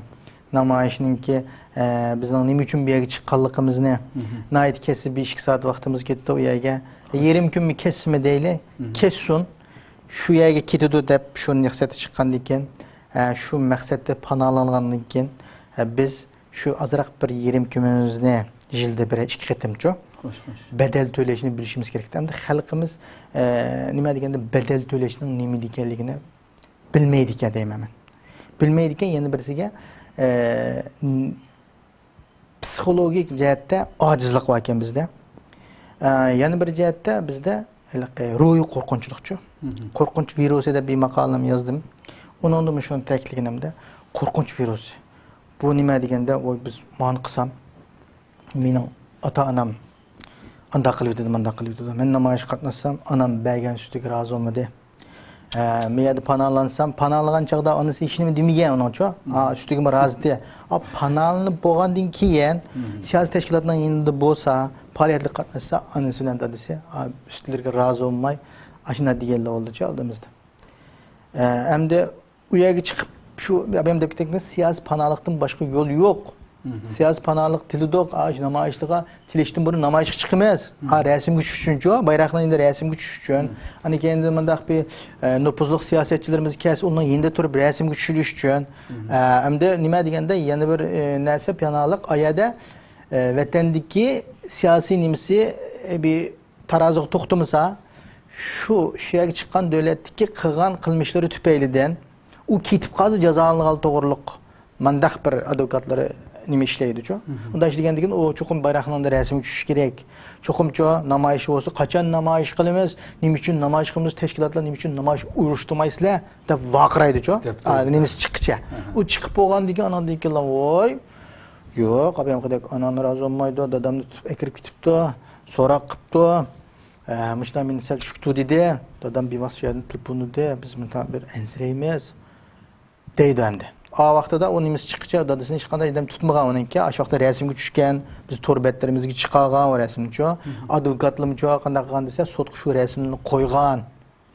نامايىشنىڭكى، ئە، بىزنىڭ نېمە ئۈچۈن بۇ يەرگە چىققانلىقىمىزنى، مم. ناھايىتى كەتسە بىر ئىككى سائەت ۋاقتىمىز كېتىدۇ ئۇ يەرگە. خوش. يېرىم كۈنمۇ كەتسىمۇ دەيلى، مم. كەتسۇن. شۇ يەرگە كېتىدۇ دەپ شۇ مەقسەتتە چىققاندىن كېيىن، ھە، شۇ مەقسەتتە پاناھلانغاندىن كېيىن، ھە، بىز شۇ ئازراق بىر يېرىم كۆمىمىزنى يىلدا بىر ئىككى قېتىمچۇ بەدەل تۆلەشنى بىلىشىمىز كېرەك. ئەمدى خەلقىمىز، ئە، نېمە دېگەندە، بەدەل تۆلەشنىڭ نېمە ئىكەنلىكىنى بىلمەيدىكەن دەيمەن مەن. بىلمەيدىكەن، يەنە بىرسىگە، ئە، ن-، پسىخولوگىك جەھەتتە ئاجىزلىق باركەن بىزدە. ئە، يەنە بىر جەھەتتە بىزدە ھېلىقى روھىي قورقۇنچلۇقچۇ. قورقۇنچ ۋىرۇسى دەپ بىر ماقالىمۇ يازدىم. ئۇنىڭدىمۇ شۇنى تەكىتلىگىنىمدە، قورقۇنچ ۋىرۇسى. بۇ نېمە دېگەندە، ۋوي، بىز مانى قىلسام، مېنىڭ ئاتا-ئانام ئانداق قىلىۋېتىدۇ، مانداق قىلىۋېتىدۇ. مەن نامايىشقا قاتناشسام، ئانام بەرگەن سۈتىگە رازى بولمىدى. ھە، مەن يەردە پاناھلانسام، پاناھلانغان چاغدا ئانىسى ھېچنېمە دېمىگەن ئۇنىڭچۇ. ھە، سۈتىگىمۇ رازى ئىدى. ئا، پاناھلىنىپ بولغاندىن كېيىن، سىياسىي تەشكىلاتنىڭ يېنىدا بولسا، پائالىيەتلەرگە قاتناشسا، ئانىسى بىلەن دادىسى، ئا، سۈتلىرىگە رازى بولماي، ئاشۇنداق دېگەنلەر بولدىچۇ ئالدىمىزدا. ئە، ئەمدى ئۇ يەرگە چىقىپ، شۇ، يا، بۇ يەردە دەپ كېتەيلى، سىياسىي پاناھلىقتىن باشقا يول يوق. سىياسىي پاناھلىق تىلىدۇق، ئا، شۇ نامايىشلارغا تىلەشتىن بۇرۇن نامايىشقا چىقىمىز. ئا، رەسىمگە چۈشۈش ئۈچۈنچۇ، بايراقنىڭ يېنىدا رەسىمگە چۈشۈش ئۈچۈن. ئاندىن كېيىن مۇنداق بىر، ئە، نوپۇزلۇق سىياسەتچىلىرىمىز كەلسە، ئۇنىڭ يېنىدا تۇرۇپ رەسىمگە چۈشۈش ئۈچۈن. ئە، ئەمدى نېمە دېگەندە، يەنە بىر، ئە، نەرسە پاناھلىق، ئا يەردە، ئە، ۋەتەندىكى سىياسىي نېمىسى، ئە، بىر تارازىغا توختىمىسا، شۇ، شۇ يەرگە چىققان دۆلەتتىكى قىلغان قىلمىشلىرى تۈپەيلىدىن ئۇ كېتىپ قالسا جازالانغانلىقى توغرۇلۇق مانداق بىر ئادۋوكاتلىرى نېمە ئىشلەيدۇچۇ. ئۇنداق ئىشلىگەندىكىن ئۇ چوقۇم بايراقنىڭ رەسىمگە چۈشۈشى كېرەك. چوقۇمچۇ نامايىش بولسا، قاچان نامايىش قىلىمىز، نېمە ئۈچۈن نامايىش قىلىمىز، تەشكىلاتلار نېمە ئۈچۈن نامايىش ئۇيۇشتۇرمايسىلەر دەپ ۋارقىرايدۇچۇ. دەپ، دەپ، ئا، دەپ. نېمىسى چىققىچە. ئۇ چىقىپ بولغاندىن كېيىن، ئاناندىن كېيىن، ۋوي، يوق، ئابايام قىدەك ئانام رازى بولمايدۇ، دادامنى تۇتۇپ ئەكىرىپ كېتىپتۇ، سوراق قىپتۇ. ئە، مۇشۇنداق مېنى سەل شۇكتۇ دېدى. دادام بىۋاسىتە شۇ يەردىن تېلېفونلىدى. بىز مۇنداق بىر ئەنسىرەيمىز، دەيدۇ ئەمدى. ئا ۋاقتىدا ئۇ نېمىسى چىققىچە، دادىسىنى ھېچقانداق ئادەم تۇتمىغان ئۇنىڭكى. ئاشۇ ۋاقىتتا رەسىمگە چۈشكەن، بىز تور بەتلىرىمىزگە چىقارغان ئۇ رەسىمنىچۇ. ئادۋوكاتلىرىمۇچۇ قانداق قىلغان دېسە، سوتقا شۇ رەسىمنى قويغان.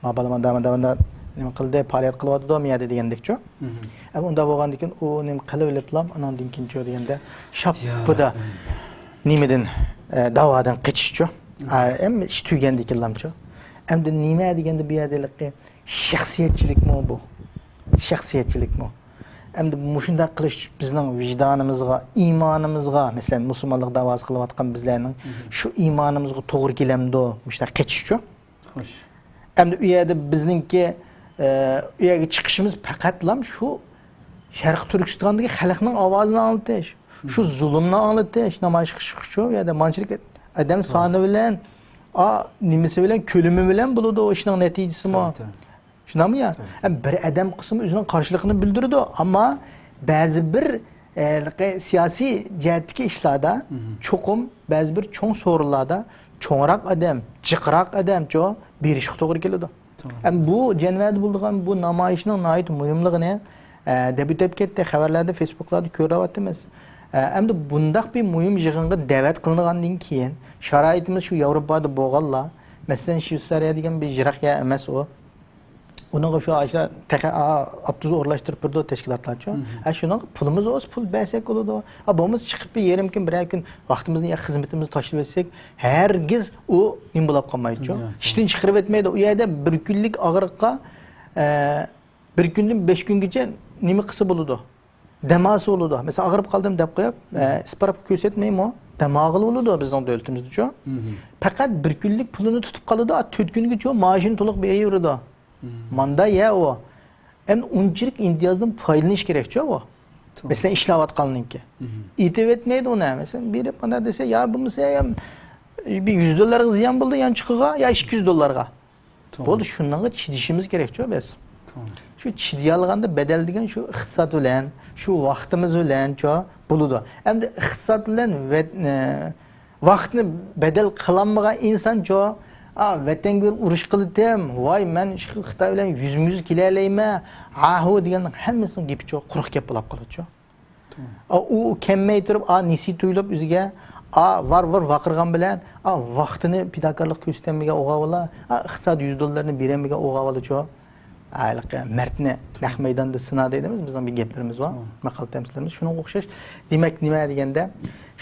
ما بالا ماندا، ماندا، ماندا نېمە قىلدى، پائالىيەت قىلىۋاتىدۇ ما يەردە دېگەندەكچۇ. ئەمما ئۇنداق بولغاندىكىن ئۇ نېمە قىلىۋېلىپلا، ئاناندىن كېيىنچۇ دېگەندە، شاپپىدا نېمىدىن، ئە، داۋادىن قېچىشچۇ. ئە، ئەمما ئىش تۈگىگەندىكىنلامچۇ. ئەمدى نېمە دېگەندە بۇ يەردە ھېلىقى شەخسىيەتچىلىكمۇ بۇ؟ شەخسىيەتچىلىكمۇ؟ ئەمدى مۇشۇنداق قىلىش بىزنىڭ ۋىجدانىمىزغا، ئىمانىمىزغا، مەسىلەن، مۇسۇلمانلىق داۋاسى قىلىۋاتقان بىزلەرنىڭ شۇ ئىمانىمىزغا توغرا كېلەمدۇ؟ مۇشۇنداق قېچىشچۇ. خوش. ئەمدى ئۇ يەردە بىزنىڭكى، ئە، ئۇ يەرگە چىقىشىمىز پەقەتلام شۇ شەرقىي تۈركىستاندىكى خەلقنىڭ ئاۋازىنى ئاڭلىتىش، شۇ زۇلۇمنى ئاڭلىتىش، نامايىشقا چىقىشچۇ. ئۇ يەردە مانچىلىك ئادەم سانى بىلەن، ئا، نېمىسى بىلەن، كۆلىمى بىلەن بولىدۇ ئۇ ئىشنىڭ نەتىجىسىمۇ. شۇنداقمۇ يا؟ ئەم، بىر ئادەم قىسمى ئۆزىنىڭ قارشىلىقىنى بىلدۈرىدۇ، ئەمما بەزى بىر، ئە، سىياسىي جەھەتتىكى ئىشلاردا چوقۇم بەزى بىر چوڭ سورۇنلاردا چوڭراق ئادەم، جىقراق ئادەمچۇ بېرىشكە توغرا كېلىدۇ. ئەم، بۇ جەنۋەدە بولىدىغان بۇ نامايىشنىڭ ناھايىتى مۇھىملىقىنى، ئە، دەپ ئۆتۈپ كەتتى، خەۋەرلەردە، فېيسبۇكلاردا كۆرۈۋاتىمىز. ئە، ئەمدى بۇنداق بىر مۇھىم يىغىنغا دەۋەت قىلىنغاندىن كېيىن، شارائىتىمىز شۇ ياۋروپادا بولغانلار، مەسىلەن، شۋېتسارىيە دېگەن بىر يىراق يەر ئەمەس ئۇ. ئۇنىڭغا شۇ ئاشۇ تېخى، ئا، ئاپتوبۇس ئورۇنلاشتۇرۇپ بېرىدۇ تەشكىلاتلارچۇ. ھە، شۇنىڭغا پۇلىمىز بولسا پۇل بەرسەك بولىدۇ. ئا، بولمىسا چىقىپ بىر يېرىم كۈن، بىرەر كۈن ۋاقتىمىزنى يا خىزمىتىمىزنى تاشلىۋەتسەك، ھەرگىز ئۇ نېمە بولاپ قالمايدۇچۇ. ئىشتىن چىقىرىۋەتمەيدۇ. ئۇ يەردە بىر كۈنلۈك ئاغرىققا، ئە، بىر كۈندىن بەش كۈنگىچە نېمە قىلسا بولىدۇ. دەم ئالسا بولىدۇ. مەسىلەن، ئاغرىپ قالدىم دەپ قويۇپ، ئە، ئىسپىراپقا كۆرسەتمەيمۇ؟ دەم ئالغىلى بولىدۇ بىزنىڭ دۆلىتىمىزدىچۇ. پەقەت بىر كۈنلۈك پۇلىنى تۇتۇپ قالىدۇ، تۆت كۈنگىچۇ مائاشىنى تولۇق بېرىۋېرىدۇ. ماندا يە ئۇ. ئەمدى ئۇنچىلىك ئىمتىيازدىن پايدىلىنىش كېرەكچۇ ئۇ. مەسىلەن، ئىشلەۋاتقاننىڭكى. ئېتىۋەتمەيدۇ ئۇنى. مەسىلەن، بېرىپ مانا دېسە، يا بولمىسا يا بىر يۈز دوللارغا زىيان بولدى يانچۇقىغا، يا ئىككى يۈز دوللارغا. بولدى، شۇنىڭغا چىدىشىمىز كېرەكچۇ بىز. شۇ چىدىيالىغاندا بەدەل دېگەن شۇ ئىقتىساد بىلەن، شۇ ۋاقتىمىز بىلەنچۇ بولىدۇ. ئەمدى ئىقتىساد بىلەن ۋەت-، ئە، ۋاقىتنى بەدەل قىلالمىغان ئىنسانچۇ، ئا، ۋەتەنگە بېرىپ ئۇرۇش قىلىتتىم، ۋاي، مەن شۇ خىتاي بىلەن يۈزمۇ يۈز كېلەلەيمەن، ھاھۇ دېگەننىڭ ھەممىسىنىڭ گېپىچۇ، قۇرۇق گەپ بولاپ قالىدىچۇ. ئا، ئۇ كەلمەي تۇرۇپ، ئا، نېسى تۇيۇلۇپ ئۆزىگە، ئا، ۋار ۋار ۋارقىرىغان بىلەن، ئا، ۋاقتىنى پىداكارلىق كۆرسىتەلمىگەن ئوغا بالا، ئا، ئىقتىساد يۈز دوللارنى بېرەلمىگەن ئوغا بالىچۇ. ھېلىقى مەردنى نەق مەيداندا سىنا دەيدىمىز، بىزنىڭ بىر گەپلىرىمىز بار، ماقال تەمسىللىرىمىز شۇنىڭغا ئوخشاش. دېمەك، نېمە دېگەندە،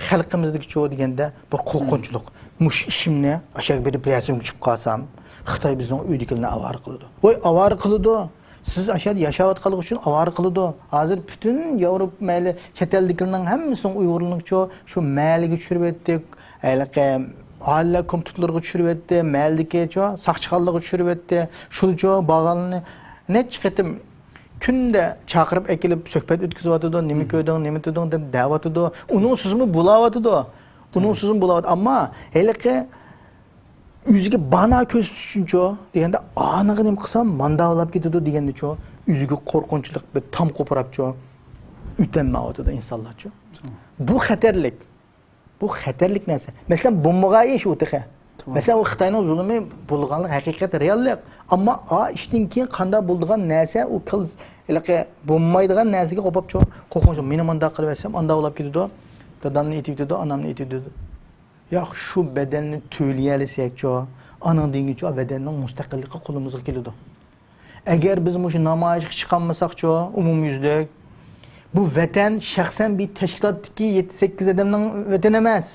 خەلقىمىزدىكىچۇ دېگەندە بىر قورقۇنچلۇق. مۇشۇ ئىشىمنى ئاشۇ يەرگە بېرىپ رەسىمگە چۈشۈپ قالسام، خىتاي بىزنىڭ ئۆيدىكىلەرنى ئاۋارە قىلىدۇ. ۋاي، ئاۋارە قىلىدۇ. سىز ئاشۇ يەردە ياشاۋاتقانلىقى ئۈچۈن ئاۋارە قىلىدۇ. ھازىر پۈتۈن ياۋروپا مەيلى، چەت ئەلدىكىلەرنىڭ ھەممىسىنىڭ ئۇيغۇرلىرىنىڭ شۇ، شۇ مەھەللىگە چۈشۈرۈۋەتتى. ھېلىقى ئائىلە كومىتېتلىرىغا چۈشۈرۈۋەتتى. مەھەللىدىكى شۇ ساقچىخانىلارغا چۈشۈرۈۋەتتى. شۇ، شۇ بارغانلارنى نەچچە قېتىم كۈندە چاقىرىپ ئەكېلىپ سۆھبەت ئۆتكۈزۈۋاتىدۇ. نېمە كۆردۈڭ، نېمە تۇتتۇڭ دەپ دەۋاتىدۇ. ئۇنىڭسىزمۇ بولاۋاتىدۇ. ئۇنىڭسىزمۇ بولاۋاتىدۇ. ئەمما ھېلىقى ئۆزىگە بانا كۆرسىتىش ئۈچۈنچۇ دېگەندە، ئانىغا نېمە قىلسام ماندا ئاۋلاپ كېتىدۇ دېگەندىچۇ، ئۆزىگە قورقۇنچلۇق بىر تام قوپۇراپچۇ، ئۆتەلمەيۋاتىدۇ ئىنسانلارچۇ. بۇ خەتەرلىك. بۇ خەتەرلىك نەرسە. مەسىلەن، بومبىغا ئىش ئۇ تېخى. مەسىلەن، ئۇ خىتاينىڭ زۇلۇمى بولغانلىقى ھەقىقەت، رېئاللىق. ئەمما ئا ئىشتىن كېيىن قانداق بولىدىغان نەرسە، ئۇ كىل-، ھېلىقى بولمايدىغان نەرسىگە قوپاپچۇ، قورقۇنچ، مېنى مانداق قىلىۋەتسەم، ئانداق بولاپ كېتىدۇ. دادامنى ئېتىۋېتىدۇ، ئانامنى ئېتىۋېتىدۇ. ياق، شۇ بەدەلنى تۆلىيەلىسەكچۇ، ئانىڭدىن كېيىنچۇ بەدەننىڭ مۇستەقىللىقى قولىمىزغا كېلىدۇ. ئەگەر بىز مۇشۇ نامايىشقا چىقالمىساقچۇ، ئومۇميۈزلۈك، بۇ ۋەتەن شەخسەن بىر تەشكىلاتتىكى يەتتە سەككىز ئادەمنىڭ ۋەتىنى ئەمەس.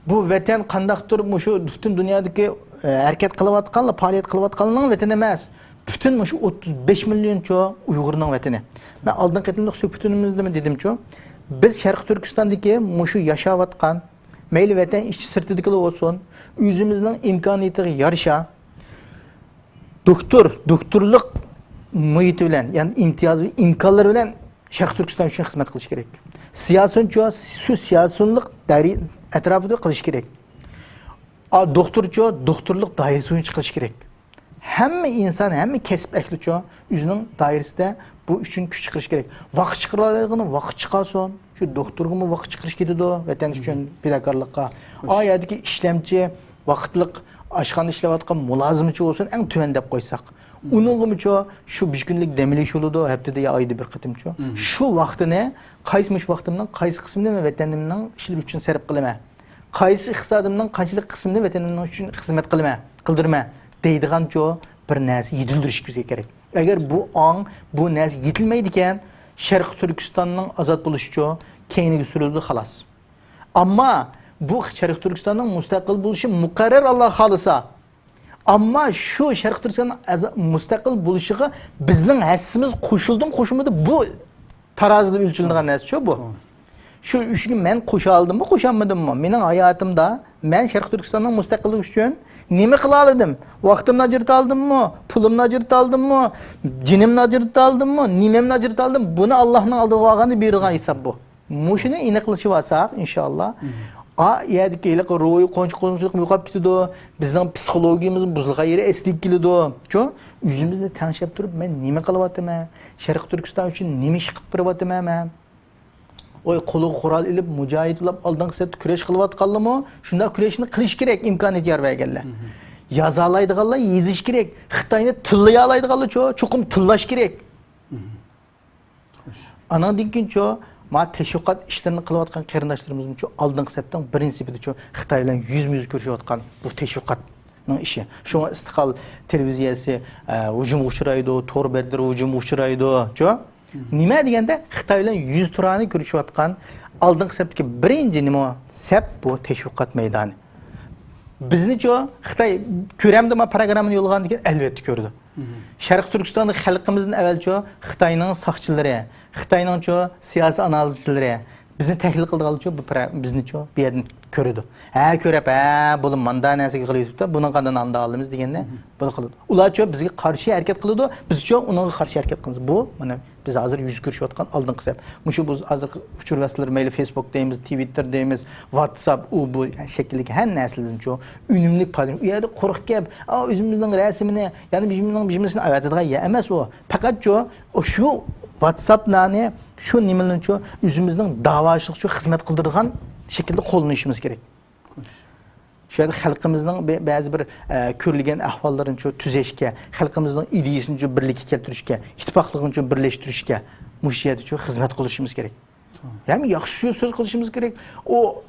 بۇ ۋەتەن قانداقتۇر مۇشۇ پۈتۈن دۇنيادىكى، ئە، ھەرىكەت قىلىۋاتقان، پائالىيەت قىلىۋاتقانلارنىڭ ۋەتىنى ئەمەس. پۈتۈن مۇشۇ ئوتتۇز بەش مىليونچۇ ئۇيغۇرنىڭ ۋەتىنى. مەن ئالدىنقى قېتىملىق سۆھبىتىمىزدىمۇ دېدىمچۇ، بىز شەرقىي تۈركىستاندىكى مۇشۇ ياشاۋاتقان، مەيلى ۋەتەن ئىچى سىرتىدىكىلەر بولسۇن، ئۆزىمىزنىڭ ئىمكانىيىتىگە يارىشا، دوكتور، دوكتورلۇق مۇھىتى بىلەن، يەنى ئىمتىياز ۋە ئىمكانلىرى بىلەن شەرقىي تۈركىستان ئۈچۈن خىزمەت قىلىش كېرەك. سىياسىيونچۇ، شۇ سىياسىيونلۇق دائىرە ئەتراپىدا قىلىش كېرەك. ئا، دوختۇرچۇ، دوختۇرلۇق دائىرىسى بويىچە قىلىش كېرەك. ھەممە ئىنسان، ھەممە كەسىپ ئەھلىچۇ ئۆزىنىڭ دائىرىسىدە بۇ ئۈچۈن كۈچ چىقىرىش كېرەك. ۋاقىت چىقىرالايدىغىنى ۋاقىت چىقارسۇن. شۇ دوختۇرغىمۇ ۋاقىت چىقىرىش كېتىدۇ، ۋەتەن ئۈچۈن پىداكارلىققا. ئا يەردىكى ئىشلەمچى، ۋاقىتلىق ئاشخانىدا ئىشلەۋاتقان مۇلازىمچى بولسۇن، ئەڭ تۆۋەن دەپ قويساق. ئۇنىڭغىمۇچۇ شۇ بىر كۈنلۈك دەم ئېلىش بولىدۇ، ھەپتىدە يا ئايدا بىر قېتىمچۇ. شۇ ۋاقتىنى قايسى مۇشۇ ۋاقتىمنىڭ قايسى قىسمىنى مەن ۋەتىنىمنىڭ ئىشلىرى ئۈچۈن سەرپ قىلىمەن؟ قايسى ئىقتىسادىمنىڭ قانچىلىك قىسمىنى ۋەتىنىمنىڭ ئۈچۈن خىزمەت قىلىمەن، قىلدۇرىمەن دەيدىغانچۇ بىر نەرسە يېتىلدۈرۈشىمىزگە كېرەك. ئەگەر بۇ ئاڭ، بۇ نەرسە يېتىلمەيدىكەن، شەرقىي تۈركىستاننىڭ ئازاد بولۇشىچۇ كەينىگە سۈرۈلىدۇ، خالاس. ئەمما بۇ شەرقىي تۈركىستاننىڭ مۇستەقىل بولۇشى مۇقەررەر، ئاللا خالىسا. ئەمما شۇ شەرقىي تۈركىستاننىڭ ئازا-، مۇستەقىل بولۇشىغا بىزنىڭ ھەسسىمىز قوشۇلدىمۇ، قوشۇلمىدى، بۇ تارازىدا ئۆلچىلىدىغان نەرسە شۇ بۇ. شۇ ئۈچۈن مەن قوشالدىممۇ، قوشالمىدىممۇ، مېنىڭ ھاياتىمدا مەن شەرقىي تۈركىستاننىڭ مۇستەقىللىقى ئۈچۈن نېمە قىلالىدىم؟ ۋاقتىمنى ئاجرىتالدىممۇ؟ پۇلۇمنى ئاجرىتالدىممۇ؟ جېنىمنى ئاجرىتالدىممۇ؟ نېمەمنى ئاجرىتالدىم؟ بۇنى ئاللانىڭ ئالدىغا بارغاندا بېرىدىغان ھېساب بۇ. مۇشۇنى ئېنىقلىشىۋالساق، ئىنشاللا، ئا يەردىكى ھېلىقى روھىي قونچ-، قونچلۇق يوقاپ كېتىدۇ، بىزنىڭ پسىخولوگىيىمىز بۇزۇلغان يېرى ئەسلىگە كېلىدۇ. چۇ؟ ئۆزىمىزنى تەڭشەپ تۇرۇپ، مەن نېمە قىلىۋاتىمەن؟ شەرقىي تۈركىستان ئۈچۈن نېمە ئىش قىلىپ بېرىۋاتىمەن مەن؟ ئوي، قولىغا قورال ئېلىپ، مۇجاھىد بولۇپ، ئالدىنقى سەپتە كۈرەش قىلىۋاتقانلارمۇ شۇنداق كۈرەشنى قىلىش كېرەك، ئىمكانىيەت يار بەرگەنلەر. يازالايدىغانلار يېزىش كېرەك. خىتاينى تىللىيالايدىغانلار چۇ-، چوقۇم تىللاش كېرەك. ئاناندىن كېيىنچۇ، ما تەشۋىقات ئىشلىرىنى قىلىۋاتقان قېرىنداشلىرىمىزنىچۇ، ئالدىنقى سەپتىن بىرىنچى سېپىدىچۇ، خىتاي بىلەن يۈزمۇ يۈز كۆرۈشۈۋاتقان بۇ تەشۋىقاتنىڭ ئىشى. شۇڭا ئىستىقلال تېلېۋىزىيەسى، ئە، ھۇجۇمغا ئۇچرايدۇ، تور بەتلىرى ھۇجۇمغا ئۇچرايدۇ، چۇ؟ نېمە دېگەندە، خىتاي بىلەن يۈز تۇرانى كۆرۈشۈۋاتقان ئالدىنقى سەپتىكى بىرىنچى نېمە سەپ، بۇ تەشۋىقات مەيدانى. بىزنىچۇ، خىتاي كۆرەمدۇ ما پروگراممىنى يوللىغاندىن كېيىن؟ ئەلۋەتتە كۆرىدۇ. شەرقىي تۈركىستاندا خەلقىمىزدىن ئەۋۋەلچۇ خىتاينىڭ ساقچىلىرى، خىتاينىڭچۇ سىياسىي ئانالىزچىلىرى بىزنى تەھلىل قىلىدىغانلارچۇ بۇ پرە-، بىزنىچۇ بۇ يەردىن كۆرىدۇ. ھە، كۆرەپ، ھە، بۇلار ماندا نەرسىگە قىلىۋېتىپتۇ، بۇنىڭ قانداق ئاندا ئالىمىز دېگەندە بۇنى قىلىدۇ. ئۇلارچۇ بىزگە قارشى ھەرىكەت قىلىدۇ، بىزچۇ ئۇنىڭغا قارشى ھەرىكەت قىلىمىز. بۇ، مانا، بىز ھازىر يۈز كۆرۈشۈۋاتقان ئالدىنقى سەپ. مۇشۇ بىز ھازىر ئۇچۇر ۋاسىتىلىرى، مەيلى فېيسبۇك دەيمىز، تىۋىتتېر دەيمىز، ۋاتساپ، ئۇ بۇ شەكىلدىكى ھەر نەرسىلەردىنچۇ ئۈنۈملۈك پايدىلىنىپ، ئۇ يەردە قۇرۇق گەپ، ئا، ئۆزىمىزنىڭ رەسىمىنى، يەنە بىزنىڭ، بىزنىڭ ئەۋەتىدىغان يەر ئەمەس ئۇ. پەقەتچۇ، ئۇ شۇ ۋاتساپلارنى، شۇ نېمىلەرنىچۇ ئۆزىمىزنىڭ داۋاشلىقچۇ خىزمەت قىلدۇرىدىغان شەكىلدە قوللىنىشىمىز كېرەك. شۇ يەردە خەلقىمىزنىڭ بە-، بەزى بىر، ئە، كۆرۈلگەن ئەھۋاللىرىنىچۇ تۈزەشكە، خەلقىمىزنىڭ ئىدىيىسىنىچۇ بىرلىككە كەلتۈرۈشكە، ئىتتىپاقلىقىنىچۇ بىرلەشتۈرۈشكە مۇشۇ يەردىچۇ خىزمەت قىلىشىمىز كېرەك. ھەم ياخشى سۆز، سۆز قىلىشىمىز كېرەك. ئۇ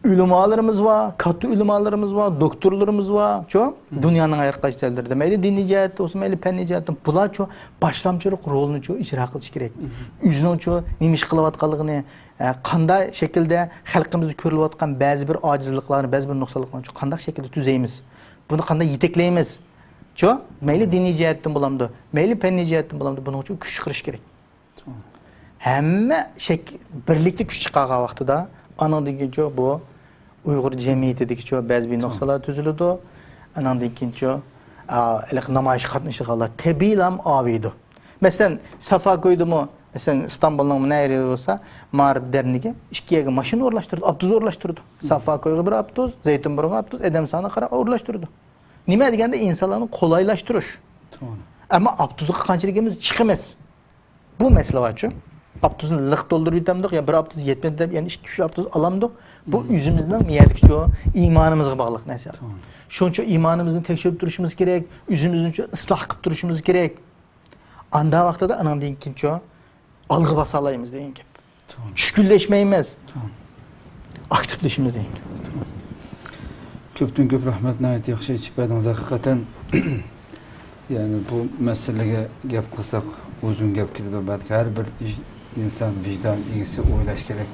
ئۆلىمالىرىمىز بار، كاتتا ئۆلىمالىرىمىز بار، دوكتورلىرىمىز بار، چۇ؟ دۇنيانىڭ ھەر قايسى جايلىرىدا. مەيلى دىنىي جەھەتتە بولسۇن، مەيلى پەننىي جەھەتتە، بۇلارچۇ باشلامچىلىق رولىنىچۇ ئىجرا قىلىشى كېرەك. ئۆزىنىڭچۇ نېمە ئىش قىلىۋاتقانلىقىنى، ئە، قانداق شەكىلدە خەلقىمىزدە كۆرۈلۈۋاتقان بەزى بىر ئاجىزلىقلارنى، بەزى بىر نۇقسانلىقلارنى قانداق شەكىلدە تۈزەيمىز؟ بۇنى قانداق يېتەكلەيمىز؟ چۇ؟ مەيلى دىنىي جەھەتتىن بولامدۇ، مەيلى پەننىي جەھەتتىن بولامدۇ، بۇنىڭ ئۈچۈن كۈچ چىقىرىش كېرەك. ھەممە شەك-، بىرلىكتە كۈچ چىقارغان ۋاقتىدا، ئانىڭدىن كېيىنچۇ بۇ ئۇيغۇر جەمئىيىتىدىكىچۇ بەزى بىر نۇقسانلار تۈزۈلىدۇ. ئانىڭدىن كېيىنچۇ، ئا، ھېلىقى نامايىشقا قاتنىشىدىغانلار تەبىئىيلا ئاۋۇيدۇ. مەسىلەن، سافا كويدىمۇ، مەسىلەن، ئىستانبۇلنىڭ نەرە بولسا، مائارىپ دەرنىكى ئىككى يەرگە ماشىنا ئورۇنلاشتۇرىدۇ، ئاپتوبۇس ئورۇنلاشتۇرىدۇ. سافا كويغا بىر ئاپتوبۇس، زەيتۇنبۇرغا ئاپتوبۇس، ئادەم سانىغا قاراپ ئورۇنلاشتۇرىدۇ. نېمە دېگەندە، ئىنسانلارنى قولايلاشتۇرۇش. توغرا. ئەمما ئاپتوبۇسقا قانچىلىك ئىكەنمىز، چىقىمىز. بۇ مەسىلە بارچۇ. ئاپتوبۇسنى لىق تولدۇرۇپ يېتەمدۇق، يا بىر ئاپتوبۇس يەتمىدى دەپ، يەنە ئىككى، ئۈچ ئاپتوبۇس ئالامدۇق. بۇ ئۆزىمىزنىڭ يەردىكىچۇ ئىمانىمىزغا باغلىق نەرسە. شۇنىڭ ئۈچۈن ئىمانىمىزنى تەكشۈرۈپ تۇرۇشىمىز كېرەك، ئۆزىمىزنى ئىسلاھ قىلىپ تۇرۇشىمىز كېرەك. ئاندا ۋاقتىدا ئانىڭدىن كېيىنچۇ ئالغا باسالايمىز دېگەن گەپ. چۈشكۈنلەشمەيمىز. ئاكتىپلىشىمىز دېگەن گەپ. كۆپتىن كۆپ رەھمەت، ناھايىتى ياخشى ئېچىپ بەردىڭىز ھەقىقەتەن. يەنى بۇ مەسىلىگە گەپ قىلساق ئۇزۇن گەپ كېتىدۇ. بەلكى ھەر بىر ئىنسان ۋىجدان ئىگىسى ئويلاش كېرەك.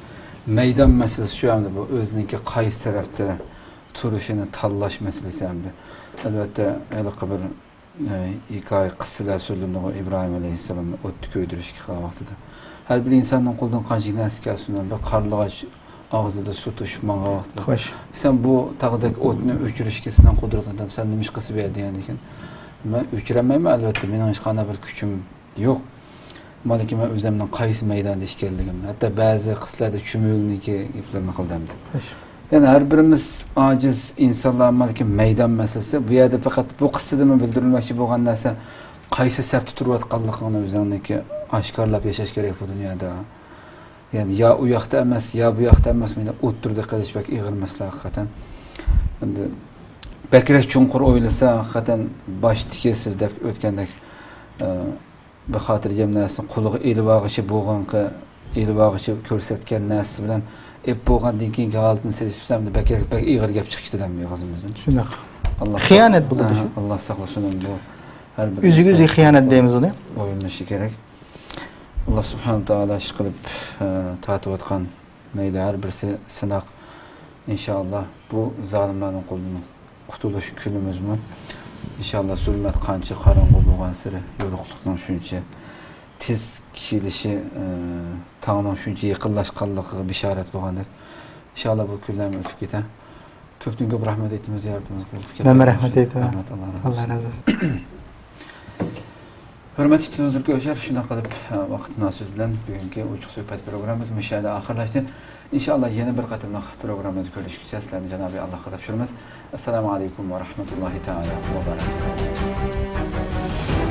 مەيدان مەسىلىسى شۇ ئەمدى بۇ ئۆزىنىڭكى قايسى تەرەپتە تۇرۇشىنى تاللاش مەسىلىسى ئەمدى. ئەلۋەتتە ھېلىقى بىر ئە، ھېكايە، قىسسىلەر سۆزلىنىدىغۇ، ئىبراھىم ئەلەيھىسسالامنى ئوتتا كۆيدۈرۈشكە قىلغان ۋاقتىدا. ھەر بىر ئىنساننىڭ قولىدىن قانچىلىك نەرسە كەلسۇن، بىر قارلىغاچ ئاغزىدا سۇ توشۇپ ماڭغان ۋاقتىدا. خوش. سەن بۇ تاغدەك ئوتنى ئۆچۈرۈشكە سېنىڭ قۇدرىتىڭ تام، سەن نېمە ئىش قىلسا بېرە دېگەندىكىن، مەن ئۆچۈرەلمەيمەن، ئەلۋەتتە، مېنىڭ ھېچقانداق بىر كۈچۈم يوق. مانا كى مەن ئۆزۈمنىڭ قايسى مەيداندا ئىكەنلىكىمنى، ھەتتا بەزى قىسسىلەردە چۈمۈلىنىڭكى گەپلىرىنى قىلدى ئەمدى. خوش. يەنى ھەر بىرىمىز ئاجىز ئىنسانلار، مانا كى مەيدان مەسىلىسى. بۇ يەردە پەقەت بۇ قىسسىدىمۇ بىلدۈرۈلمەكچى بولغان نەرسە، قايسى سەپتە تۇرۇۋاتقانلىقىڭنى ئۆزۈڭنىڭكى ئاشكارىلاپ ياشاش كېرەك بۇ دۇنيادا. يەنى يا ئۇ ياقتا ئەمەس، يا بۇ ياقتا ئەمەس، مانا ئوتتۇرىدا قېلىش بەك ئېغىر مەسىلە ھەقىقەتەن. ئەمدى بەكرەك چوڭقۇر ئويلىسا، ھەقىقەتەن باشتىكى سىز دەپ ئۆتكەندەك، ئە، بىر خاتىرجەم نەرسىنى قولىغا ئېلىۋالغۇچە بولغانقى، ئېلىۋالغۇچە كۆرسەتكەن نەرسىسى بىلەن ئېلىپ بولغاندىن كېيىنكى ھالىتىنى سېلىشتۇرسا، ئەمدى بەك، بەك ئېغىر گەپ چىقىپ كېتىدۇ ئېغىزىمىزدىن. شۇنداق. خىيانەت بولىدۇ شۇ. ئاللا ساقلىسۇن، بۇ ھەر بىر ئۆزىگە ئۆزى خىيانەت دەيمىز ئۇنى. ئويلىنىشى كېرەك. ئاللا سۇبھانەھۇ تائالا ئىشقىلىپ، ئە، تارتىۋاتقان مەيلى، ھەر بىرسى سىناق. ئىنشائاللا، بۇ زالىملارنىڭ قولىدىن قۇتۇلۇش كۈنىمىزمۇ، ئىنشائاللا، زۇلمەت قانچە قاراڭغۇ بولغانسېرى، يورۇقلۇقنىڭ شۇنچە تېز كېلىشى، ئى، تاڭنىڭ شۇنچە يېقىنلاشقانلىقىغا بېشارەت بولغاندەك. ئىنشائاللا، بۇ كۈنلەرمۇ ئۆتۈپ كېتە. كۆپتىن كۆپ رەھمەت ئېيتىمىز زىيارىتىمىزگە قوبۇل كەلگەن. مەنمۇ رەھمەت ئېيتىمەن. رەھمەت، ئاللا رازى بولسۇن. ئاللا رازى بولسۇن. ھۆرمەتلىك تېلېۋىزور كۆرگۈچىلەر، شۇنداق قىلىپ، ۋاقىت مۇناسىۋىتى بىلەن بۈگۈنكى ئوچۇق سۆھبەت پروگراممىمىز مۇشۇ يەردە ئاخىرلاشتى. ئىنشائاللا، يەنە بىر قېتىملىق پروگراممىدا كۆرۈشكىچە سىلەرنى جانابى ئاللاغا تاپشۇرىمىز. ئەسسالامۇ ئەلەيكۇم ۋە رەھمەتۇللاھى تائالا ۋە بەرەكاتۇھۇ.